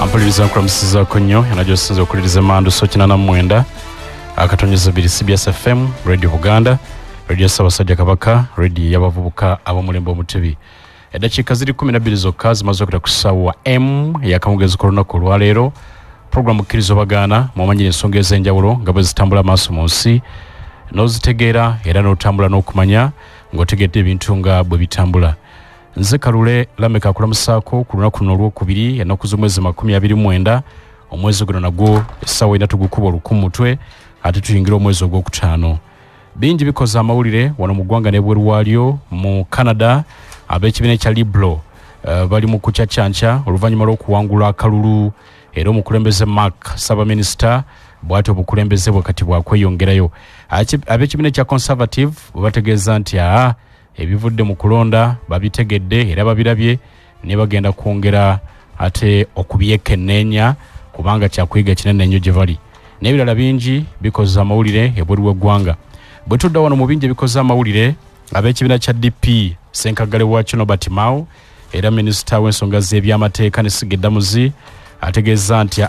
Ampuliriza nkulamusizaako nnyo era gy'osinze okuwuliriza Mandu so 89.2 CBS FM, Radio Buganda, Radio Ssaabasajja Kabaka, radio y'abavubuka ab'omulembe omutebi. Eddakiika ziri 12 zokka zimaze okuyita ku ssaawa M ey'akamugezi k'olunaku olwaleero. Puroguramu Kkiriza Obagaana mw'omanyira ensonga ez'enjawulo nga bwe zitambula amaaso mu nsi n'ozitegeera era n'otambula n'okumanya ng'otegedde ebintu nga bwe bitambula. Nze Kalule Lameka akulamusaako ku lunaku luno olwokubiri ennaku z'omwezi 29 omwezi guno nagwo essaawa ena tugukuba oluku mutwe ate tuyingira omwezi ogwokutaano. Bingi bikoze amawulire wano mu ggwanga n'ebweru waalyo. Mu Canada ab'ekibiina ekya Liberal bali mu kucacanca oluvannyuma lw'okuwangula akalulu era omukulembeze Mark Ssaabaminisita bw'atyo obukulembeze bwe kati bwakweyongerayo. Ab'ekibiina ekya Conservative bwe bategeeza nti ebivudde mu kulonda babitegedde era babirabye ne bagenda kwongera ate okubyekenneenya kubanga kyakuyiga kinene nnyo gye bali. N'ebirala bingi bikoze amawulire ebweru w'eggwanga. Bwe tudda wano mu bingi ebikoze amawulire, ab'ekibiina kya DP Ssenkaggale waakyo Norbert Mao era minisita w'ensonga z'ebyamateeka n'essiga eddamuzi ategeeza nti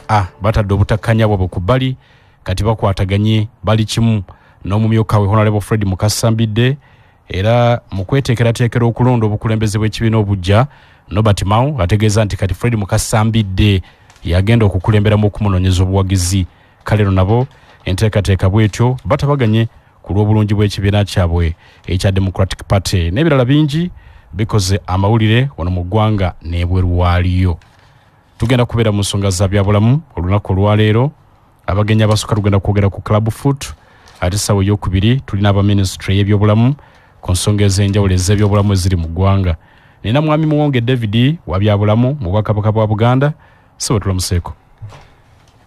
batadde obutakkanya bwabwe ku bbali kati bakwataganye bali kimu n'omumyuka we Honorable Fred Mukasa Mbidde era mu kweteekerateekera okulonda obukulembeze bw'ekibiina obuggya. Norbert Mao ategeeza nti kati Fred Mukasa Mbidde yagenda okukulemberamu okumunoonyeza obuwagizi. Kale nabo enteekateeka bwetyo batabaganye ku lw'obulungi bw'ekibiina kyabwe ekya Democratic Party. N'ebirala bingi bikoze amawulire wano mu ggwanga n'ebweru waalyo. Tugenda kubeera mu nsonga za byabulamu olunaku olwaleero. Abagenyi abasooka tugenda kwogera ku Club Foot, ate essaawa eyokubiri tulina aba minisitule y'ebyobulamu ku nsonga ez'enjawulo ez'ebyobulamu eziri mu ggwanga. Nina Mwami Muwonge David wa byabulamu mu Bwakabaka bwa Buganda. Ssebo tulamuseeko.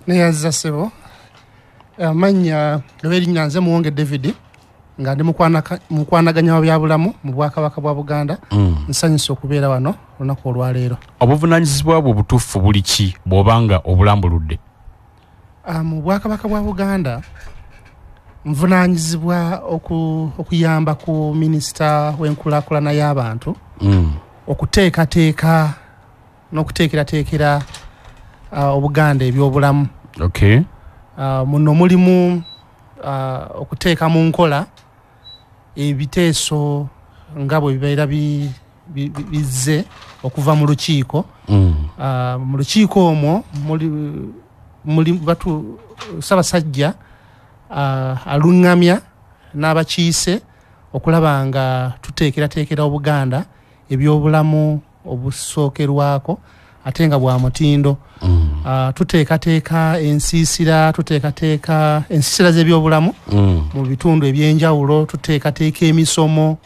Neyanziza ssebo. Amannya erinnya nze Muwonge David nga ndi mukwanaganya wa byabulamu mu Bwakabaka bwa Buganda. Nsanyuse okubeera wano olunaku olwaleero. Obuvunaanyizibwa bwo obutuufu buli ki bw'obanga obulambuludde? Mu Bwakabaka bwa Buganda nvunaanyizibwa okuyamba ku minisita w'enkulaakulana y'abantu okuteekateeka n'okuteekerateekera Obuganda ebyobulamu. Okay. Muno mulimu okuteeka mu nkola ebiteeso nga bwe bibeera bizze okuva mu lukiiko. Mu lukiiko omwo muli batu Ssaabasajja aluŋŋamya n'abakiise okulaba nga tuteekerateekera Obuganda ebyobulamu obusookerwako ate nga bwa mutindo. Tuteekateeka ensiisira, tuteekateeka ensiisira z'ebyobulamu mu bitundu ebyenjawulo, tuteekateeka emisomo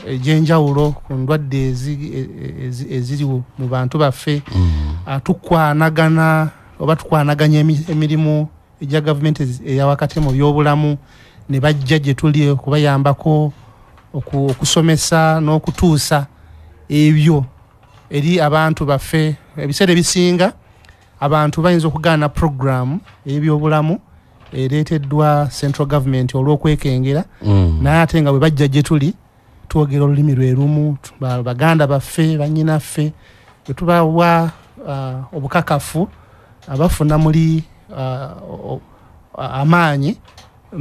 egy'enjawulo ku ndwadde eziri mu bantu baffe. Tukwanagana oba tukwanaganya emirimu egya gavumenti eyawakati mu byobulamu ne bajja gye tuli okubayambako okusomesa n'okutuusa ebyo eri abantu baffe. Ebiseera ebisinga abantu bayinza okugaana puroguramu ey'ebyobulamu ereeteddwa central government olw'okwekengera, naye ate nga bwe bajja gye tuli twogera olulimi lwe lumu, baganda baffe, bannyinaffe, bwe tubawa obukakafu abafuna muli amaanyi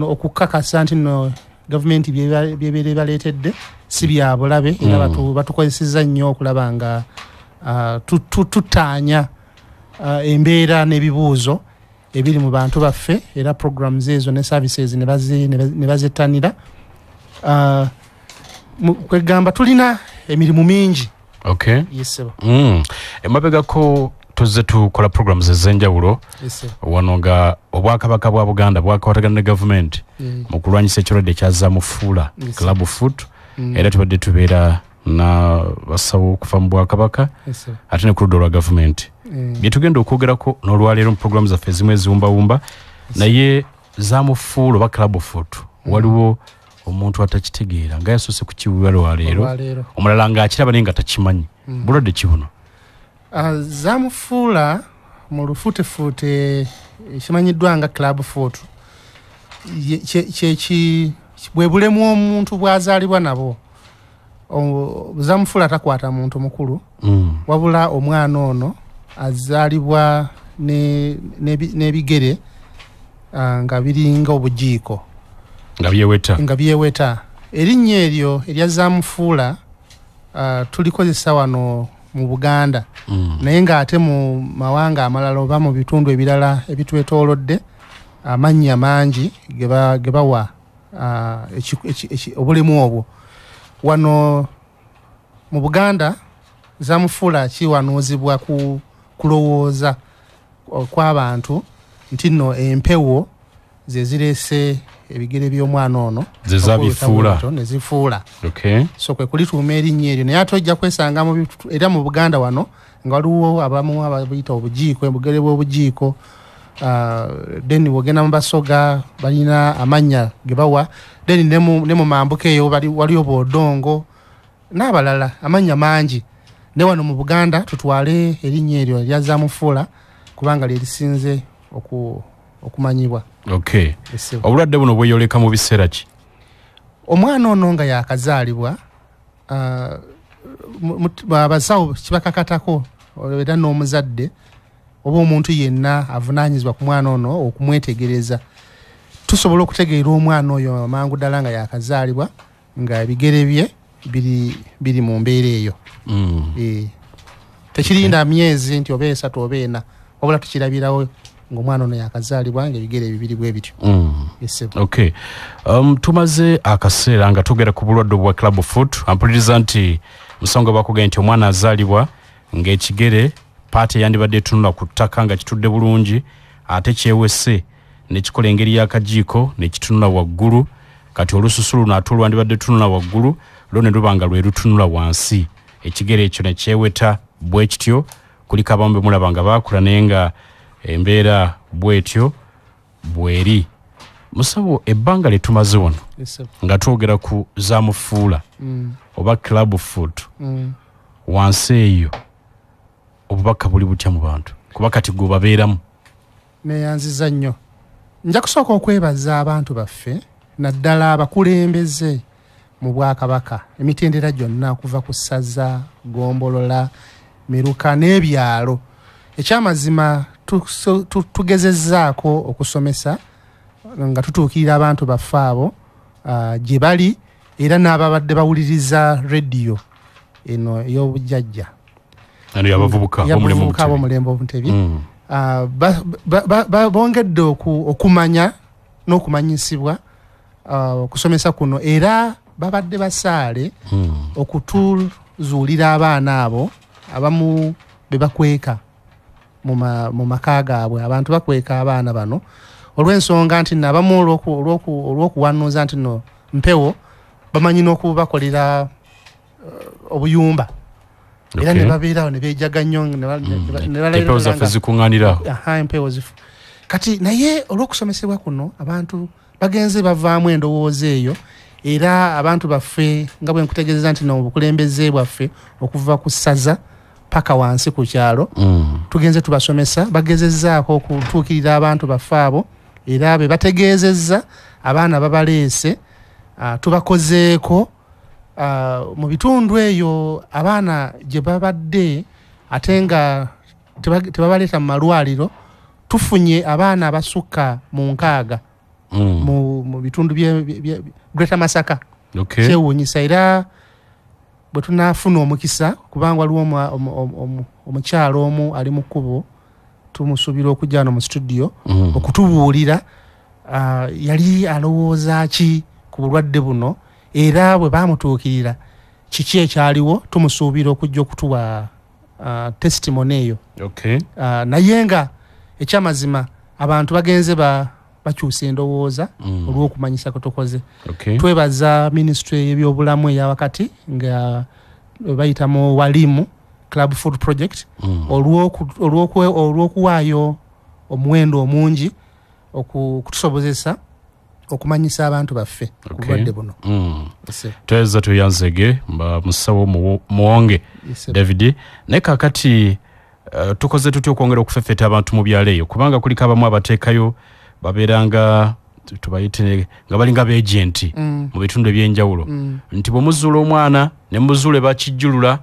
okukakasa nti nno gavumenti byebeera ebaleetedde si bya bulabe era batukozesezza nnyo okulaba nga tutaanya embeera n'ebibuuzo ebiri mu bantu baffe era programs ezo ne services ne bazettanira. Kwegamba tulina emirimu mingi. Okay. Yes, sir. Emabegako tuzze tukola programs ez'enjawulo wano nga Obwakabaka bwa Buganda bwakwatagana ne gavumenti mu kulwanyisa ekirwadde ekya Zamufuula, Club Foot. Era tubadde tubeera na basawo okuva mu Bwakabaka ate ne ku ludda olwa gavumenti. Bye tugenda okwogerako n'olwaleero mu programu zaffe ezimu eziwumbawumba, naye Zamufuula oba Club Foot waliwo omuntu atakitegeera nga yasoose kukiwulira lwaleero, omulala ng'akiraba naye nga takimanyi. Bulwadde ki buno? Zamufuula mu lufuutefuute ekimanyiddwa nga Club Foot bwe bulemu omuntu bw'azaalibwa nabwo. Zamufuula takwata muntu mukulu, wabula omwana ono azaalibwa n'ebigere nga biringa obujiiko, nga byeweta. Erinnya eryo erya Zamufuula tulikozesa wano mu Buganda, naye ng'ate mu mawanga amalala oba mu bitundu ebirala ebitwetoolodde amannya mangi ge bawa obulemu obwo. Wano mu Buganda Zamufuula kiwanuuzibwa ku kulowooza kw'abantu nti nno empewo ze zireese ebigere by'omwana ono, ze zabifuula ne zifuula. Okay. So kwe kulituuma erinnya eryo, naye ate ojja kwesanga era mu Buganda wano nga waliwo abamu ababiyita obujiiko, ebugere bw'obujiiko. Then wogenda mu Basoga balina amannya ge bawa, then ne mu Mambuka eyo waliyo Bodongo n'abalala, amannya mangi. Ne wano mu Buganda tutwale erinnya eryo erya Zamufuula kubanga lye lisinze okumanyibwa. Okay. Obulwadde buno bweyoleka mu biseera ki? Omwana ono nga yakazaalibwa, abasawo kibakakatako era n'omuzadde oba omuntu yenna avunaanyizibwa ku mwana ono okumwetegereza. Tusobola okutegeera omwana oyo amangu ddala nga yakazaalibwa nga ebigere bye biri mu mbeera eyo. Tekirinda myezi nti oba 3 oba 4, wabula tukirabirawo ng'omwana ono yakazaalibwa ng'ebigere bibiri bwe bityo. Okay. Tumaze akaseera nga tugera ku bulwadde bwa club foot. Ampuliriza nti musonga bakugenda nti omwana azaalibwa ng'ekigere paati eyandibadde etunula ku ttaka nga kitudde bulungi, ate kyewese ne kikola engeri y'akajiiko ne kitunula waggulu. Kati olususu luno ate olwandibadde tunula waggulu lwo ne luba nga lwe lutunula wansi, ekigere ekyo ne kyeweta bwe kityo. Kuliko abamu be mulaba nga baakula naye nga embeera bwetyo bweri. Musawo, ebbanga lye tumaze wano nga twogera ku Zamufuula oba club foot, wansi eyo obubaka buli butya mu bantu kuba kati gwe babeeramu? Neeyanziza nnyo. Nja kusooka okwebaza abantu baffe naddala abakulembeze mu Bwakabaka, emitendera gyonna okuva ku ssaza, ggombolola, miruka n'ebyalo. Ekyamazima tugezezzaako okusomesa nga tutuukirira abantu baffe abo gye bali, era n'ababadde bawuliriza rediyo eno ey'obujjajja y'abavubuka ab'omulembe Omutebi. Bongedde okumanya n'okumanyisibwa okusomesa kuno, era babadde basaale okutuzuulira abaana abo abamu be bakweka mu maka gaabwe. Abantu bakweka abaana bano olw'ensonga nti nno abamu olw'okuwanuuza nti nno mpewo bamanyi n'okubakolera obuyumba, era ne babeerawo ne beejaga nnyo, empewo zaffe zikuŋŋaanirawo. Empewo zifu. Kati naye olw'okusomesebwa kuno abantu bagenze bavaamu endowooza eyo, era abantu baffe nga bwe nkutegeeza nti no obukulembeze bwaffe okuva ku ssaza paka wansi ku kyalo, tugenze tubasomesa, bagezezzaako okutuukirira abantu baffe abo, era be bategeezezza abaana babaleese, tubakozeeko mu bitundu eyo abaana gye babadde ate nga tebabaleeta mu malwaliro. Tufunye abaana abasukka mu 6 mu bitundu bye Greater Masaka. Kyewuunyisa, era bwe tunaafuna omukisa kubanga waliwo omukyalo omu ali mu kkubo, tumusuubira okujja wano mu studio okutubuulira yali alowooza ki ku bulwadde buno, era bwe bamutuukirira kiki ekyaliwo. Tumusuubira okujja okutuwa testimony eyo. Naye nga ekyamazima abantu bagenze bakyusa endowooza olw'okumanyisa kwe tukoze. Twebaza minisitule y'ebyobulamu eya wakati nga bayita mu Walimu Club Food Project olw'okuwaayo omuwendo omungi okutusobozesa okumanyisa abantu baffe ku bulwadde buno. Tweza tuyanzege musawo Muwonge David. Naye kaakati tukoze tutya okwongera okufeffeta abantu mu byalo eyo, kubanga kuliko abamu abateekayo babeeranga tubayite nga balinga beejenti mu bitundu ebyenjawulo, nti bwe muzuula omwana ne muzuule bakijjulula,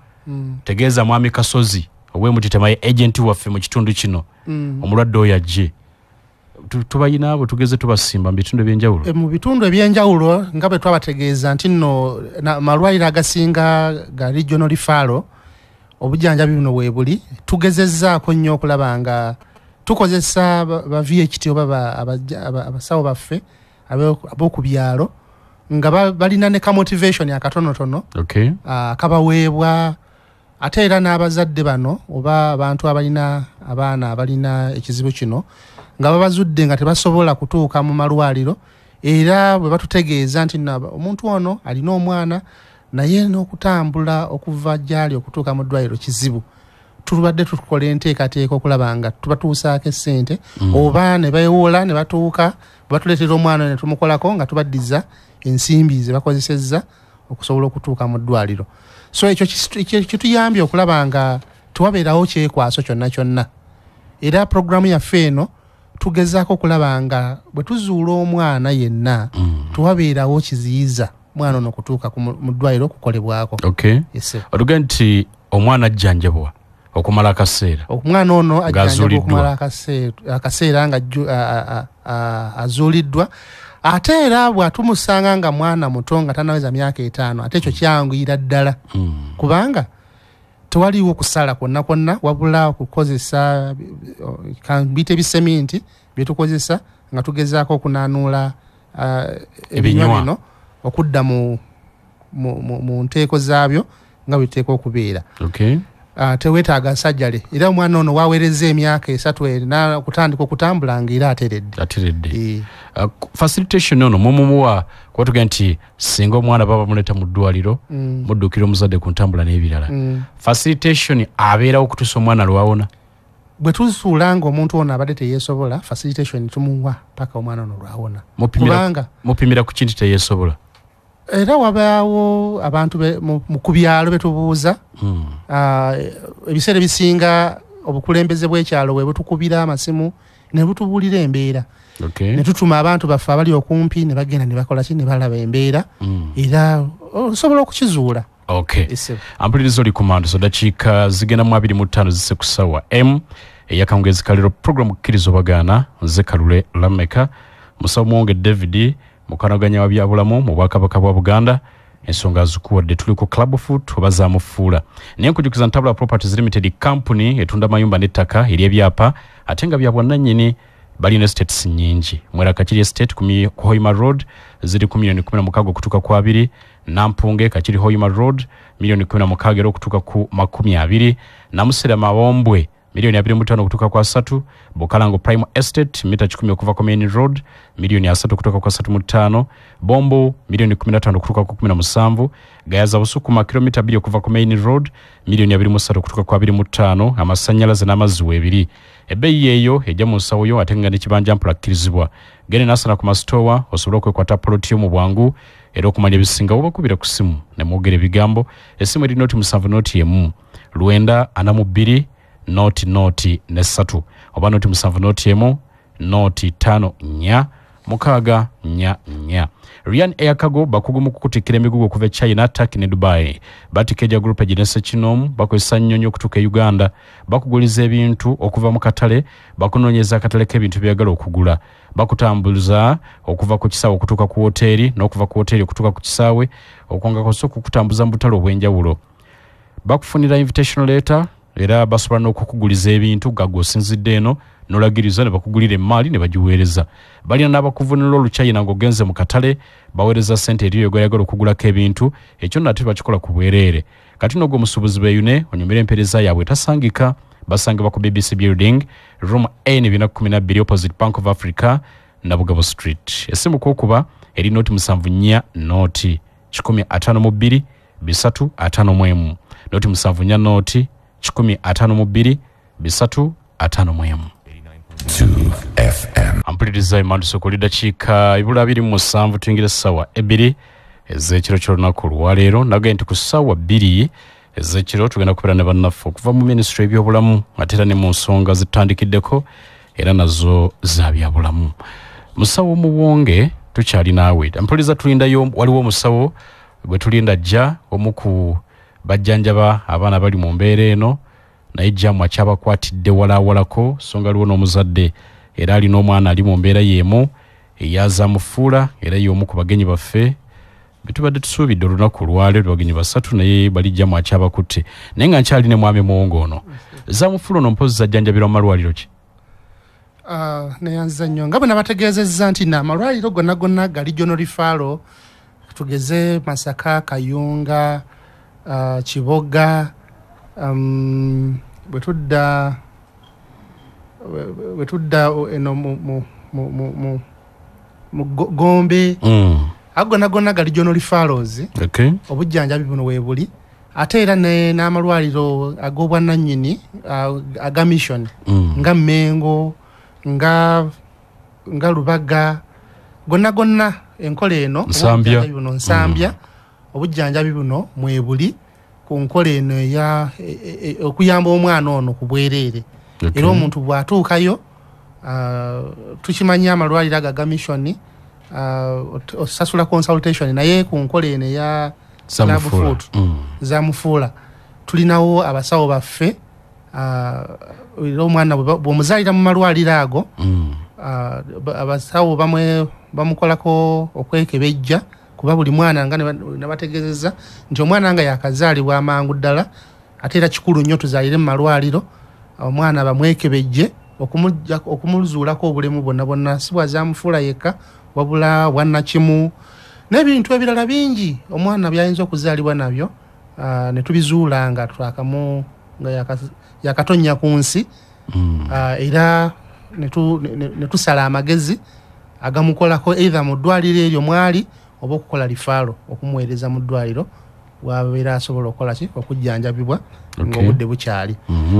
tegeeza mwami Kasozi Ow'emutitema ye agent waffe mu kitundu kino, omulwadde oyo ajje. Tubayina abo, tugeze tubasimba mu bitundu ebyenjawulo. Mu bitundu ebyenjawulo nga bwe twabategeeza nti nno malwaliro agasinga ga regional referral obujjanjabi buno weebuli. Tugezezzaako nnyo okulaba nga tukozesa ba VHT oba abasawo baffe ab'oku byalo nga balina ne ka motivation akatonotono akabaweebwa. Ate era n'abazadde bano oba abantu abalina abaana abalina ekizibu kino nga babazudde nga tebasobola kutuuka mu malwaliro, era bwe batutegeeza nti omuntu ono alina omwana naye n'okutambula okuva gy'ali okutuuka mu ddwaliro kizibu, tubadde tukola enteekateeka okulaba nga tubatuusaako essente oba ne beewola ne batuuka, batuleetera omwana ne tumukolako nga tubaddiza ensimbi ze bakozesezza okusobola okutuuka mu ddwaliro. So ekyo kituyambye okulaba nga tewabeerawo kyekwaso kyonna kyonna. Era puroguramu yaffe eno tugezaako okulaba nga bwe tuzuula omwana yenna tewabeerawo kiziyiza mwana ono okutuuka mu ddwaliro okukolebwako. Otuge nti omwana ajjanjabwa okumala akaseera. Omwana ono ajjanjabwa okumala akaseera nga azuuliddwa. Ate era bw'atumusanga nga mwana muto nga tannaweza myaka 5, ate ekyo kyanguyira ddala kubanga tewaliwo kusala kwonna kwonna, wabula okukozesa biyite biseminti bye tukozesa nga tugezaako okunaanuula ebinywa bino okudda mu nteeko zaabyo nga bwe biteekwa okubeera. Teweetaaga sajjale. Era omwana ono waweereza emyaka 3 4 okutandika okutambula nga era ateredde. Facilitation ono mumumuwa kuba tugenda nti singa omwana baba muleeta mu ddwaliro muddukira omuzadde ku ntambula n'ebirala. Facilitation abeerawo okutuusa omwana lwawona. Bwe tuzuula nga omuntu ono abadde teyeesobola, facilitation tumuwa paka omwana ono lwawona. Kubanga mupimira ku kintu teyeesobola. Era wabaawo abantu ku byalo betubuuza. Ebiseera ebisinga obukulembeze bw'ekyalo bwe butukubira amasimu ne butubuulira embeera. Ne tutuma abantu baffe abali okumpi ne bagenda ne bakola ki ne balaba embeera. Era osobola okukizuula. Ampuliriza oli ku Manduso, dakiika zigenda mu 25 zise ku ssaawa M eyakawungeezi kalero. Program Kkiriza Obagaana, nze Kalule Lameka, musawo Muwonge David, mukanaganya wa byabulamu mu Bwakabaka bwa Buganda. Ensonga azikuwadde, tuli ku Club Foot oba zamufuula. Naye nkujjukiza Ntabula Properties Limited company etunda mayumba n'ettaka ery'ebyapa ate nga bya bwannannyini. Balina estates nnyingi. Mwera Kakiri Estate ku Hoima Road ziri ku milioni 16 okutuuka ku 20. Nampunge Kakiri Hoima Road milioni 16 era okutuuka ku 20. Namusera Mabombwe milioni 25 okutuuka ku 3. Bukalango Prime Estate mita 10 okuva ku Main Road milioni 3 okutuuka ku 35. Bombo milioni 15 okutuuka ku 17. Gayaza Busukuma kilomita 2 okuva ku Main Road milioni 23 okutuuka ku 25. Amasannyalaze n'amazzi weebiri. Ebbeeyi eyo ejja mu nsawo yo ate nga n'ekibanja mpola kkirizibwa. Genda Nasana ku masitowa osobole okwekwata poloti yo mu bwangu era okumanya ebisingawo bakubira ku ssimu ne mwogera ebigambo. Essimu eri 0 7 0 1 942 0 0 3 oba 0 7 0 1 0 5 4 6 4 4. Ryan Air Cargo bakugu mu kukutikkira emigugu okuva e China, Turkey ne Dubai. Batikeja Group eginese kinomu, bakozesa nnyonyi okutuuka e Uganda, bakuguliza ebintu okuva mu katale, bakunoonyeza akatale k'ebintu by'oyagala okugula, bakutambuza okuva ku kisaawe okutuuka ku woteeri n'okuva ku woteeri okutuuka ku kisaawe, okwongako so okukutambuza mu butale obw'enjawulo. Bakufunira invitational letter era basobola n'okukuguliza ebintu nga gw'osinzidde eno n'olagiriza ne bakugulira emmaali ne bagiweereza. Balina n'abakuvunula Oluchina ng'ogenze mu katale, baweereza ssente eri oyo okugulako ebintu, ekyo nno ate bakikola ku bwereere. Kati n'ogwo omusuubuzi beeyune onyumire empeereza yaabwe etasangika. Basangibwa ku BBC Building, room N 412 opposite Bank of Africa, Nabugabo Street. Essimu kw'okuba eri 074 0 152 351 074 0 152 351. 2 FM. Ampuliriza Emanduso ku dakiika 27 tuyingira essaawa 2 ez'ekiro ky'olunaku olwaleero. Nagambye nti ku ssaawa 2 ez'ekiro tugenda kubeera ne bannaffe okuva mu minisitule y'ebyobulamu ate era ne mu nsonga zitandikiddeko era nazo za byabulamu. Musawo Muwonge tukyali naawe. Ampuliriza tulindayo, waliwo omusawo gwe tulinda ajja omu ku bajjanjaba abaana bali mu mbeera eno Naye jamu akyabakwatidde walawalako, so nga aliwo n'omuzadde era alina omwana ali mu mbeera y'emu eyazamufuula, era y'omu ku bagenyi baffe betubadde tusuubidde olunaku olwaleero. Bagenyi basatu naye bali jamu akyabakutte, naye nga nkyali ne mwami Muwonge ono. Zamufuula ono mpozi zajjanjabirwa mu malwaliro ki? Neyanziza nnyo. Nga bwe nabategeezezza nti na amalwaliro gonna gonna gali regional referral, tugeze Masaka, Kayunga, Kiboga, bwe tudda eno mu Gombe, ago gonna gonna gali regional referrals. Obujjanjabi buno weebuli, ate era n'amalwaliro ag'obwannannyini, aga mission, nga Mengo, nga Lubaga, gonna gonna enkola eno, Nsambya. Buno Nsambya, obujjanjabi buno mwebuli ku nkola eno eya okuyamba omwana ono ku bwereere. Era omuntu bw'atuukayo, tukimanyi amalwaliro ago aga mission, osasula consultation, naye ku nkola eno eya Zamufuula. Zamufuula, tulinawo abasawo baffe. Era omwana bw'omuzaalira mu malwaliro ago, abasawo bamwe bamukolako okwekebejja, kuba buli mwana nga nabategeezezza nti omwana nga yakazaalibwa amangu ddala, ate era kikulu nnyo tuzaalire mu malwaliro, omwana bamwekebejje okumuzuulako obulemu bwonna bwonna, si bwazamufuula yekka wabula bwannakimu n'ebintu ebirala bingi omwana byayinza okuzaalibwa nabyo, ne tubizuula nga twakamu nga yakatonnya ku nsi. Era ne tusala amagezi agamukolako either mu ddwaliro eryo mwali oba okukola lifaalo okumuweereza mu ddwaliro wabeera asobola okukola ki, okujjanjabibwa ng'obudde bukyali.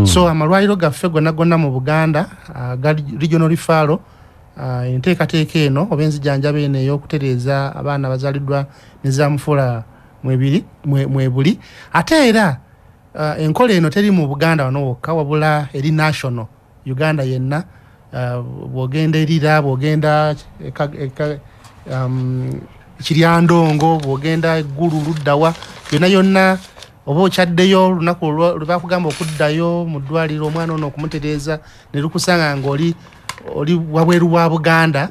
So amalwaliro gaffe gonna gonna mu Buganda aga regional referral, enteekateeka eno oba enzijjanjaba eno ey'okutereeza abaana abazaaliddwa ne zamufuula mwebuli. Ate era enkola eno teri mu Buganda wano wokka, wabula eri national, Uganda yenna. Bw'ogenda Erira, bw'ogenda Kiryandongo, bw'ogenda Eggulu, luddawa, yonna yonna oba okyaddeyo olunaku lwe bakugamba okuddayo mu ddwaliro omwana ono okumutereeza ne lukusanga ng'oli oli wabweru wa Buganda,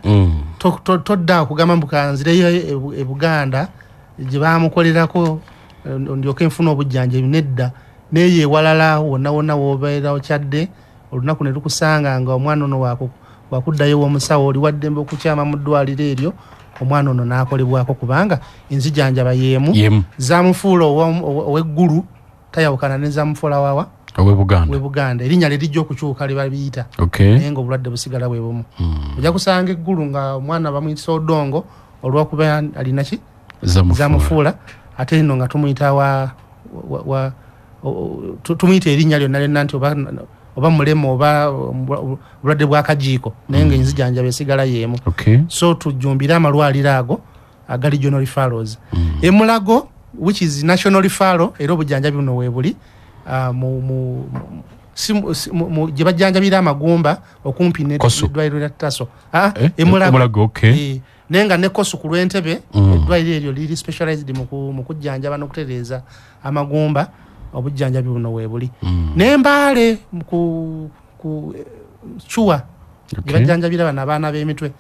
todda okugamba mbu kanzireyo e Buganda gye bamukolerako ndyoke nfune obujjanjabi. Nedda, neeyo ewalala wonna wonna w'obeera okyadde olunaku ne lukusanga nga omwana ono wakuddayo w'omusawo, oli waddembe okukyama mu ddwaliro eryo omwana ono n'akolebwako, kubanga enzijanjaba y'emu. Zamufuula ow'eggulu tayawukana ne zamufuula wawa ow'e Buganda, erinnya lye lijja okukyuka lye babiyita, naye ng'obulwadde busigala bwe bumu. Ojja kusanga eggulu nga omwana bamuyita Odongo olw'okuba alina ki zamufuula, ate eno nga tumuyita tumuyita erinnya lyonna lyonna nti oba mulema oba obulwadde bw'akajiiko, naye nga enzijanjaba esigala y'emu. So tujjumbire amalwaliro ago aga regional referrals. Emulago, which is national referral, era obujjanjabi buno weebuli gye bajjanjabira amagumba okumpi n'eddwaliro lya Taso. Emulago, naye nga ne Kosu ku lw'Entebe, eddwaliro eryo liri specialized mu kujjanjaba n'okutereeza amagumba, obujjanjabi buno weebuli. N'Embaale ku Chua gye bajjanjabira bano abaana b'emitwe.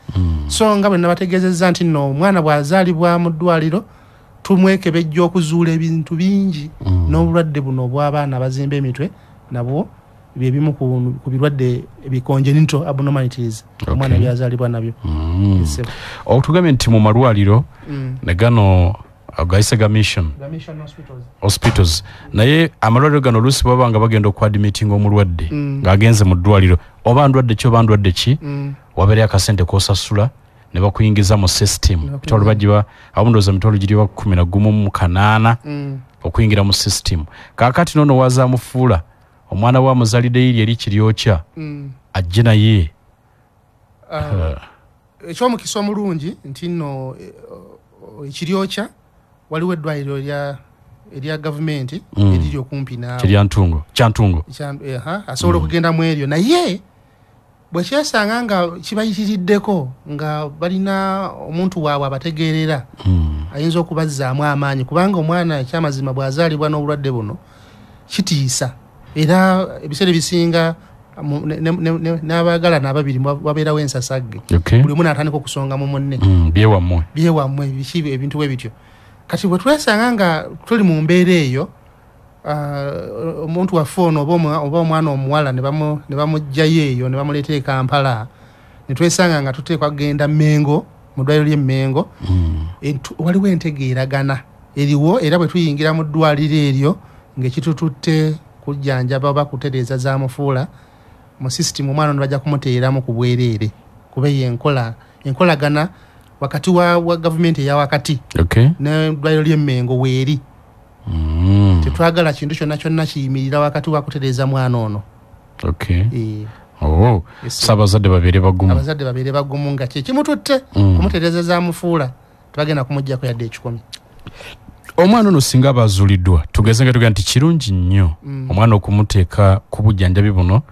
So nga bwe nabategeezezza nti nno omwana bw'azaalibwa mu ddwaliro tumwekebejja okuzuula ebintu bingi, n'obulwadde buno obw'abaana abazimba emitwe nabwo bye bimu ku birwadde congenital abnormalities omwana byazaalibwa nabyo. Otugambye nti mu malwaliro ne gano agayise ga mission hospitals, naye amalwaliro gano oluusi baba nga bagenda okuadmittinga omulwadde ng'agenze mu ddwaliro, oba ndwadde ki oba ndwadde ki, wabeereyo akasente k'osasula ne bakuyingiza mu system. Mitwalo bagiba abamu ndowooza mitwalo giri ba 11,800 okuyingira mu system. Kaakati noono wazamufuula omwana wa muzaalidde eri eri Kiryokya, ajje naye. Ekyomukisa omulungi nti nno Kiryokya waliwo eddwaliro erya gavumenti eriri okumpi naawe, Kyantungo, asobola okugenda mu eryo, naye bwe kyesanga nga kibayitiriddeko nga balina omuntu waabwe abategeerera, ayinza okubazzaamu amaanyi, kubanga omwana ekyamazima bw'azaalibwa n'obulwadde buno kitiisa. Era ebiseera ebisinga n'abaagalana ababiri wabeerawo ensasagge. Buli omu n'atandika okusonga mu munne. Byewammwe. Byewammwe, biki ebintu bwe bityo. Kati bwe twesanga nga tuli mu mbeera eyo, omuntu waffe ono oba omwana omuwala ne bamuggyayo eyo ne bamuleeta e Kampala, ne twesanga nga tuteekwa kugenda Mmengo, mu ddwaliro ly'e Mmengo. Waliwo entegeeragana eriwo, era bwe tuyingira mu ddwaliro eryo ng'ekitututte kujjanjaba oba kutereeza zamufuula mu system, omwana ono bajja kumuteeramu ku bwereere, kuba eyo enkolagana wakati wa gavumenti eya wakati n'eddwaliro ly'e Mmengo weeri. Tetwagala kintu kyonna kyonna kiyimirira wakati wa kutereeza mwana ono. Abazadde babeere bagumu. Abazadde babeere bagumu nga kye kimututte kumutereeza zamufuula, tebagenda kumuggyako yadde ekikumi. Omwana ono singa aba azuuliddwa, tugeze nga tugamba nti kirungi nnyo omwana okumuteeka ku bujjanjabi buno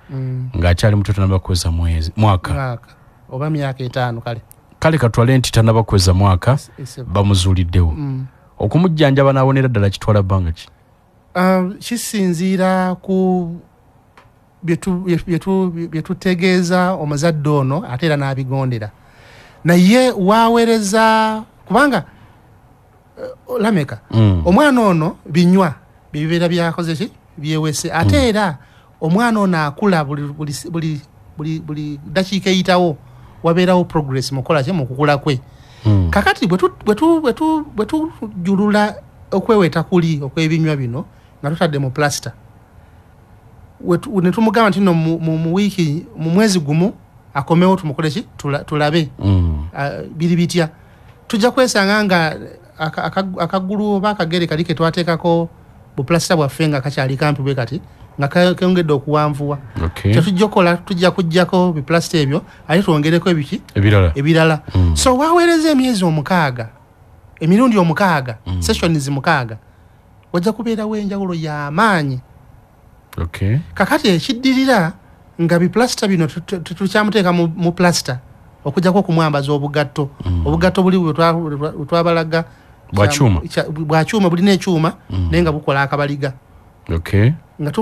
ng'akyali muto, tannaba kuweza mwaka oba myaka 5. Kale katwale nti tannaba kuweza mwaka, bamuzuuliddewo. Okumujjanjaba n'awonera ddala kitwala bbanga ki? Kisinziira ku bye tutegeeza omuzadde ono, ate era n'abigondera. Naye waweereza kubanga lameka omwana ono binywa bibeera byakoze ki byewese, ate era omwana ono akula buli dakiika eyitawo wabeerawo progress mukola ki mu kukula kwe. Kakati bwe tujulula okweweta kuli okw'ebinywa bino nga tutadde mu plaster, ne tumugamba nti no mu wiiki, mu mwezi gumu akomewo tumukole ki tulabe biri bitya, tujja kwesanga nga akagulu oba akagere kali ke twateekako bupulasita bwaffe nga kakyali kampi bwe kati nga keyongedde okuwanvuwa. Tetujja okukola, tujja kuggyako bipulasita ebyo ate twongereko ebiki ebirala. So waweereza emyezi 6, emirundi 6, sessions 6, wajja kubeerawo enjawulo y'amaanyi. Kakati ekiddirira nga bipulasita bino tetukyamuteeka mu pulasita okujjako okumwambaza obugatto. Obugatto buli bwe twabalaga bwa kyuma, bulina ekyuma naye nga bukola akabaliga. Nga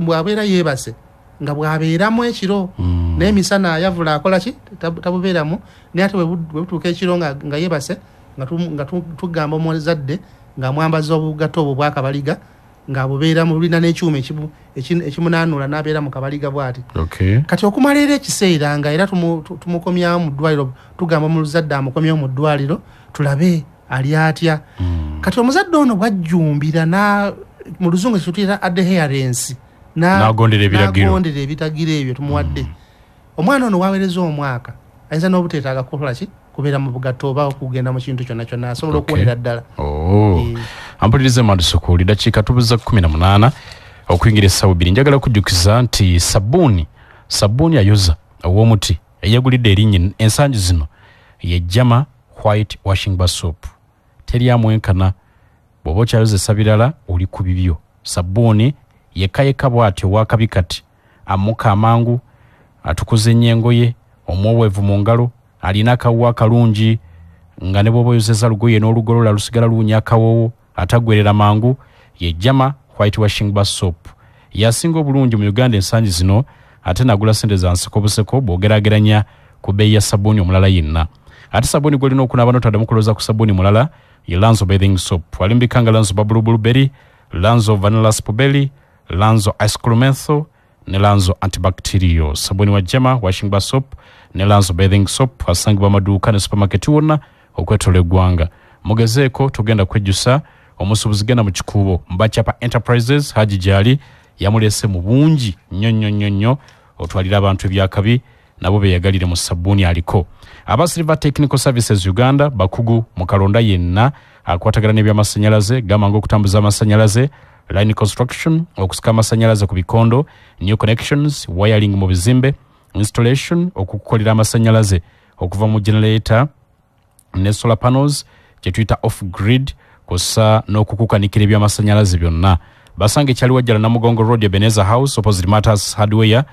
bw'abeera yeebase nga bw'abeeramu ekiro, n'emisana ayavula akola ki tabubeeramu, naye ate bwe butuuka ekiro nga yeebase nga tugamba omuzadde ng'amwambaza obugatto obwo bw'akabaliga ng'abubeeramu, bulina n'ekyuma ekimunaanula n'abeera mu kabaliga bw'ati. Kati okumala era ekiseera nga era tumukomyawo mu ddwaliro, tugamba omuzadde amukomyewo mu ddwaliro tulabe ali atya. Kati omuzadde ono bw'ajjumbira mu luzungu kyetuyita adherence, n'agondera ebiragiro ebyo tumuwadde, omwana ono waweereza omwaka ayinza n'obuteetaaga kukola ki kubeera mu bugatto oba okugenda mu kintu kyonna kyonna, asobola okuwonera ddala. Ampulirize Mwandu dakiika tubuza 18 okuyingira essaawa 2. Njagala kujjukiza nti sabbuuni ayoza ow'omuti eyegulidde erinnya ensangi zino ye Jama White Washing Bar Soap. Teri amwenkana, bw'oba okyayozesa birala oli ku bibyo. Sabbuuni yekka yekka bw'atyo ow'akabi kati amuka amangu, atukuza ennyo engoye, omwoweevu mu ngalo, alina akawuwo akalungi nga ne bw'oba oyozeza lugoye n'olugolola lusigala luwunya akawoowo, ataggwerera mangu. Ye Jama White Washing Bar Soap yasinga obulungi mu Uganda ensangi zino, ate nagula ssente za nseko buseko bw'ogeraageranya ku bbeeyi ya sabbuuni omulala yenna. Ate sabbuuni gw'olina okunaaba n'otaddamu kulowooza ku sabbuuni mulala ye Lanzo Bathing Soap. Alimbika nga Lanzo Bubble Blueberry, Lanzo Vanilla Strawberry, Lanzo Ice Cream Menthol ne Lanzo Antibacterial. Sabbuuni wa Jama Washing Bar Soap ne Lanzo Bathing Soap asangibwa amaduuka ne supermarket wonna okwetoola eggwanga. Mugezeeko, tugenda kwejjusa. Omusuubuzi genda mu Kikuubo Mbachapa Enterprises, Haji Jali yamuleese mu bungi nnyo nnyo nnyo nnyo otwalira abantu ebyakabi nabo beyagalire mu sabbuuni aliko. Aba Silver Technical Services Uganda bakugu mu kalonda yenna akwatagana n'ebyamasannyalaze, gamba ng'okutambuza amasannyalaze, line construction, okusika amasannyalaze ku bikondo, new connections, wiring mu bizimbe, installation, okukukolera amasannyalaze okuva mu generator ne solar panels kye tuyita off grid, kw'ossa n'okukukanikira ebyamasannyalaze byonna. Basanga ekyali Wajjala Namugongo Road, Ebenezer House opposite Matters Hardware,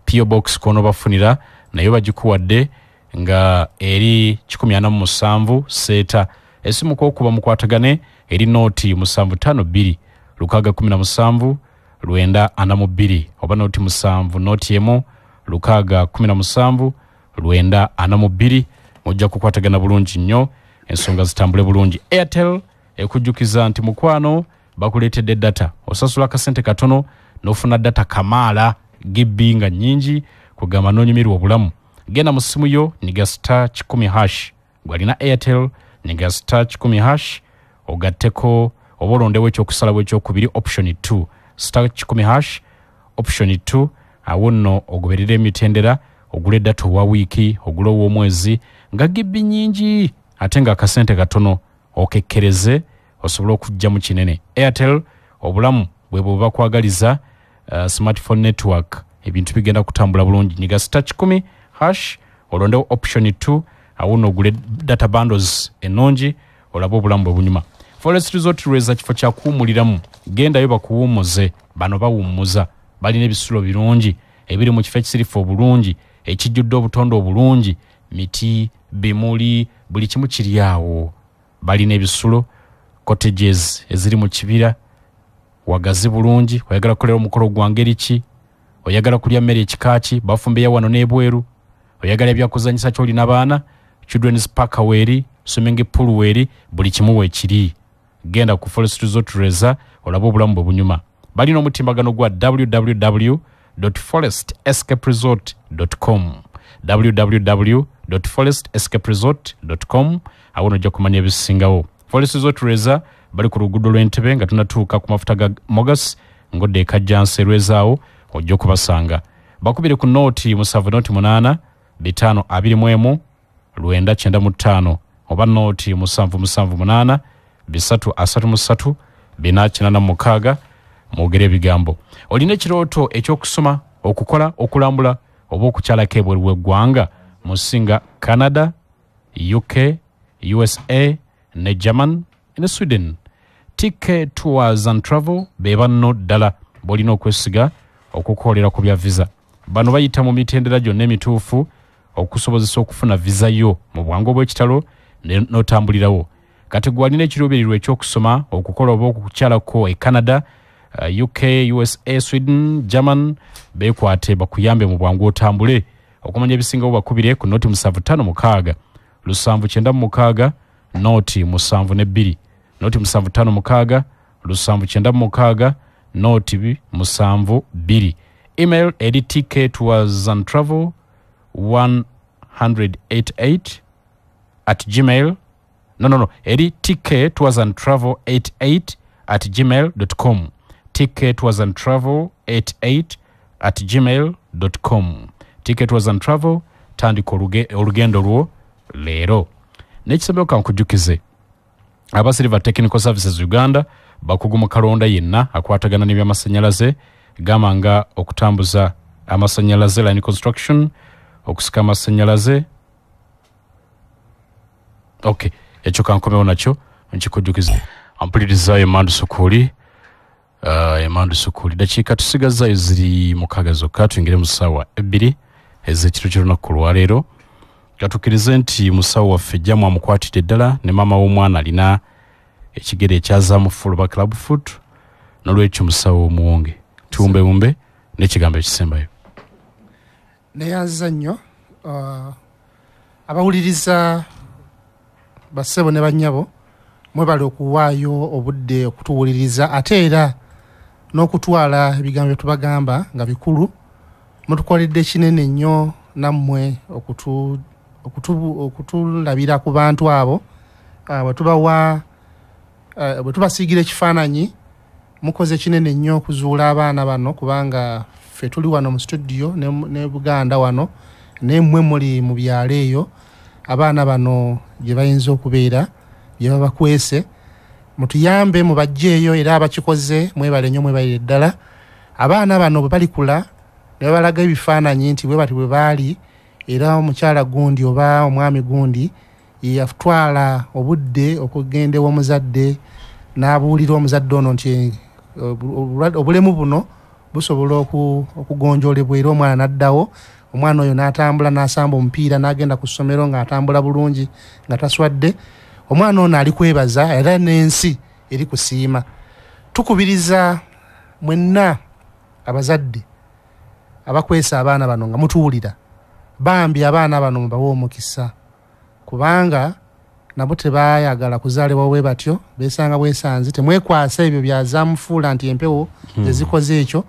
PO Box kono bafunira, naye bagikuwadde nga eri 147 seeta. Esimu kwokuba mukwatagane eri noti 752 617 942 oba 07 01 6 17 942. Mujja kukwatagana bulungi nnyo, ensonga zitambule bulungi. Airtel ekujjukiza nti mukwano bakuleetedde data, osasula akasente katono n'ofuna data kamaala gibbi nga nnyingi, kugamba n'onyumirwa obulamu. Genda mu ssimu yo nyiga *100#, gwalina Airtel nyiga *100# ogatteko oba olondewo ekyokusalawo ekyokubiri option 2, *100# option 2. Awo nno ogoberera emitendera, ogule data owa wiiki, ogule ow'omwezi nga gibbi nnyingi ate nga akasente katono, okekkereze osobola okujja mu kinene. Airtel obulamu bwe bwe bakwagaliza. Smartphone network, ebintu bigenda kutambula bulungi. Nyiga *100# olondewo option 2, awo nno ogule data bundles ennungi olabe obulamu bwe bunyuma. Forest Resort Lweza kifo kya kuwummuliramu, gendayo bakuwummuze. Bano bawummuza, balina ebisulo birungi ebiri mu kifo ekisirifu obulungi, ekijjudde obutonde obulungi, miti, bimuli, buli kimu kiri awo. Balina ebisulo, cottages eziri mu kibira, wagazi bulungi. Oyagala kukolera omukolo gwa ngeri ki? Oyagala kulya mmere ekika ki? Bafumbeya wano n'ebweru. Oyagala ebyakuzanyisa ky'olina baana, children's park weeri, swimming pool weeri, buli kimu weekiri. Genda ku Forest Resort Lweza olabe obulamu bwe bunyuma. Balina omutimbagano gwa www.forestescaperesort.com, www.forestescaperesort.com. Awo nojja kumanya ebisingawo. Forest Resort Lweza bali ku luguudo lw'Entebe nga tunatuuka ku mafuta ga Mogas ngodde e Kajjansi Lwezaawo, ojja okubasanga. Bakubire ku 0 7 08 5 21 995 oba 0 7 7 8 3 33 486, mwogere ebigambo. Olina ekirooto ekyokusoma, okukola, okulambula oba okukyalako ebweru w'eggwanga mu nsi nga Canada, UK, USA ne German ne Sweden? TK Tours and Travel be banno ddala b'olina okwesiga okukolera ku bya visa. Bano bayita mu mitendera gyonna emituufu okusobozesa okufuna visa yo mu bwangu obw'ekitalo n'otambulirawo. Kati gwe alina ekiruubirirwa ekyokusoma, okukola oba okukyalako e Canada, UK, USA, Sweden, German, beekwate bakuyambe mu bwangu otambule. Okumanya ebisingawo bakubire ku 0756 796 072, 0756 796 072. Email eri tk tours and travel 188 at gmail, no, eri tk tours and travel 88 at gmail com, tk tours and travel 88 at gmail com. TK Tours and Travel, tandika olugendo lwo leero. N'ekisembeyo kankujjukize aba Silver Technical Services Uganda bakugu mu kalonda yenna akwatagana n'ebyamasannyalaze, gamba nga okutambuza amasannyalaze, line construction, okusika amasannyalaze. Ok, ekyo kankomewo nakyo nkikujjukize. Ampulirizayo Emandu Sukuli, Emandu Sukuli. Dakiika tusigazaayo ziri 6 zokka tuyingire mu ssaawa 2 ez'ekiro ky'olunaku lwaleero. Katukkirize nti musawo waffe jjamu amukwatidde ddala ne maama w'omwana alina ekigere ekyazaamu full ba club foot. N'olwekyo musawo omuwonge tuwumbewumbe n'ekigambo ekisembayo. Neyanziza nnyo abawuliriza, bassebo ne bannyabo, mwebale okuwaayo obudde okutuwuliriza ate era n'okutwala ebigambo bye tubagamba nga bikulu. Mutukoledde kinene nnyo nammwe okutulabira ku bantu abo. Bwe tubawa, bwe tubasiigira ekifaananyi, mukoze kinene nnyo okuzuula abaana bano, kubanga ffe tuli wano mu studio ne Buganda wano, naye mmwe muli mu byalo eyo abaana bano gye bayinza okubeera, gye babakwese. Mutuyambe mubajjeeyo, era abakikoze mwebale nnyo, mwebalire ddala. Abaana bano bwe balikula ne babalaga ebifaananyi nti bwe bati bwe baali, era omukyala gundi oba omwami gundi yatwala obudde okugenda ew'omuzadde n'abuulira omuzadde ono nti obulemu buno busobola okugonjoolebwa, era omwana n'addawo, omwana oyo n'atambula n'asamba omupiira n'agenda ku ssomero ng'atambula bulungi nga taswadde. Omwana ono ali kwebaza era n'ensi eri kusiima. Tukubiriza mwenna Abazadde abakwesa abaana bano nga mutuwulira, bambi abaana bano mubawe omukisa, kubanga nabo tebayagala kuzaalibwa bwe batyo, besanga bwesanzi. Temwekwasa ebyo byazamufuula nti empewo zezikoze ekyo.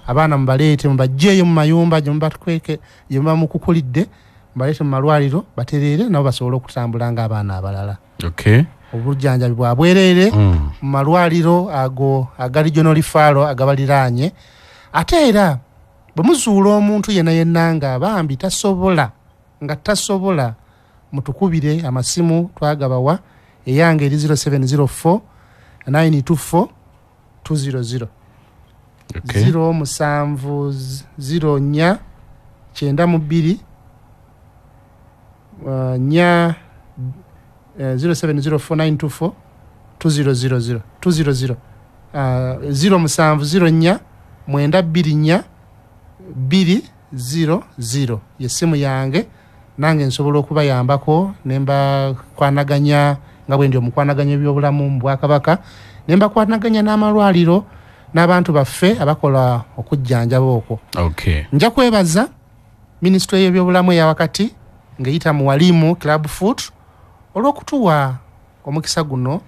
Abaana mubaleete, mubajjeeyo mu mayumba gye mubakweke, gye muba mukukulidde, mubaleete mu malwaliro batereere nabo basobole okutambula ng'abaana abalala. Obujjanjabi bwa bwereere mu malwaliro ago aga regional referral agabaliraanye. Ate era bwe muzuula omuntu yenna yenna nga bambi tasobola, nga tasobola, mutukubire amasimu twagabawa. Eyange eri 0704 924 200. 07 04 92 4 0704 924 2000 200 07 04 924 200 yesimu yange. Nange nsobola okubayambako ne mbakwanaganya nga bwe ndi omukwanaganya ebyobulamu mu Bwakabaka, ne mbakwanaganya n'amalwaliro n'abantu baffe abakola okujjanjaba okwo. Nja kwebaza minisitule y'ebyobulamu eya wakati ng'eyita mu Walimu Club Foot olw'okutuwa omukisa guno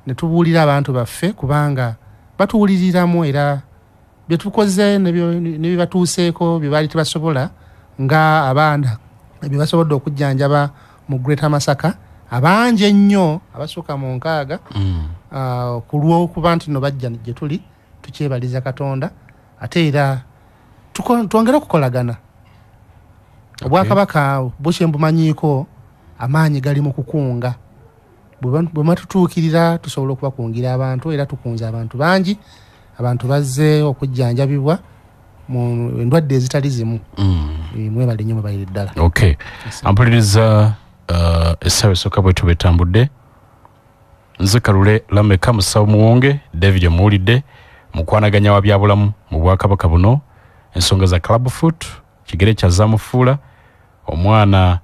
ne tubuulira abantu baffe, kubanga batuwuliriramu era bye tukoze ne bye batuuseeko bye baali tebasobola, nga abaana bye basobodde okujjanjaba mu Greater Masaka abangi ennyo abasukka mu 60, ku lw'okuba nti no bajja gye tuli. Tukyebaliza Katonda. Ate era twongere okukolagana. Obwakabaka bwo kye mbumanyiiko, amaanyi gali mu kukunga. Bwe matutuukirira tusobola okubakungira abantu, era tukunze abantu bangi. Abantu bazze okujjanjabibwa mu endwadde ezitali zimu. Mwebale nnyo, mwebalire ddala. Okay, ampuliriza, essaawa esooka bwe tuba etambudde. Nze Kalule Lameka Musawo Muwonge David, omuwulidde, mukwanaganya wa byabulamu mu bwakabaka buno. Ensonga za club foot, kigere kya zamufuula, omwana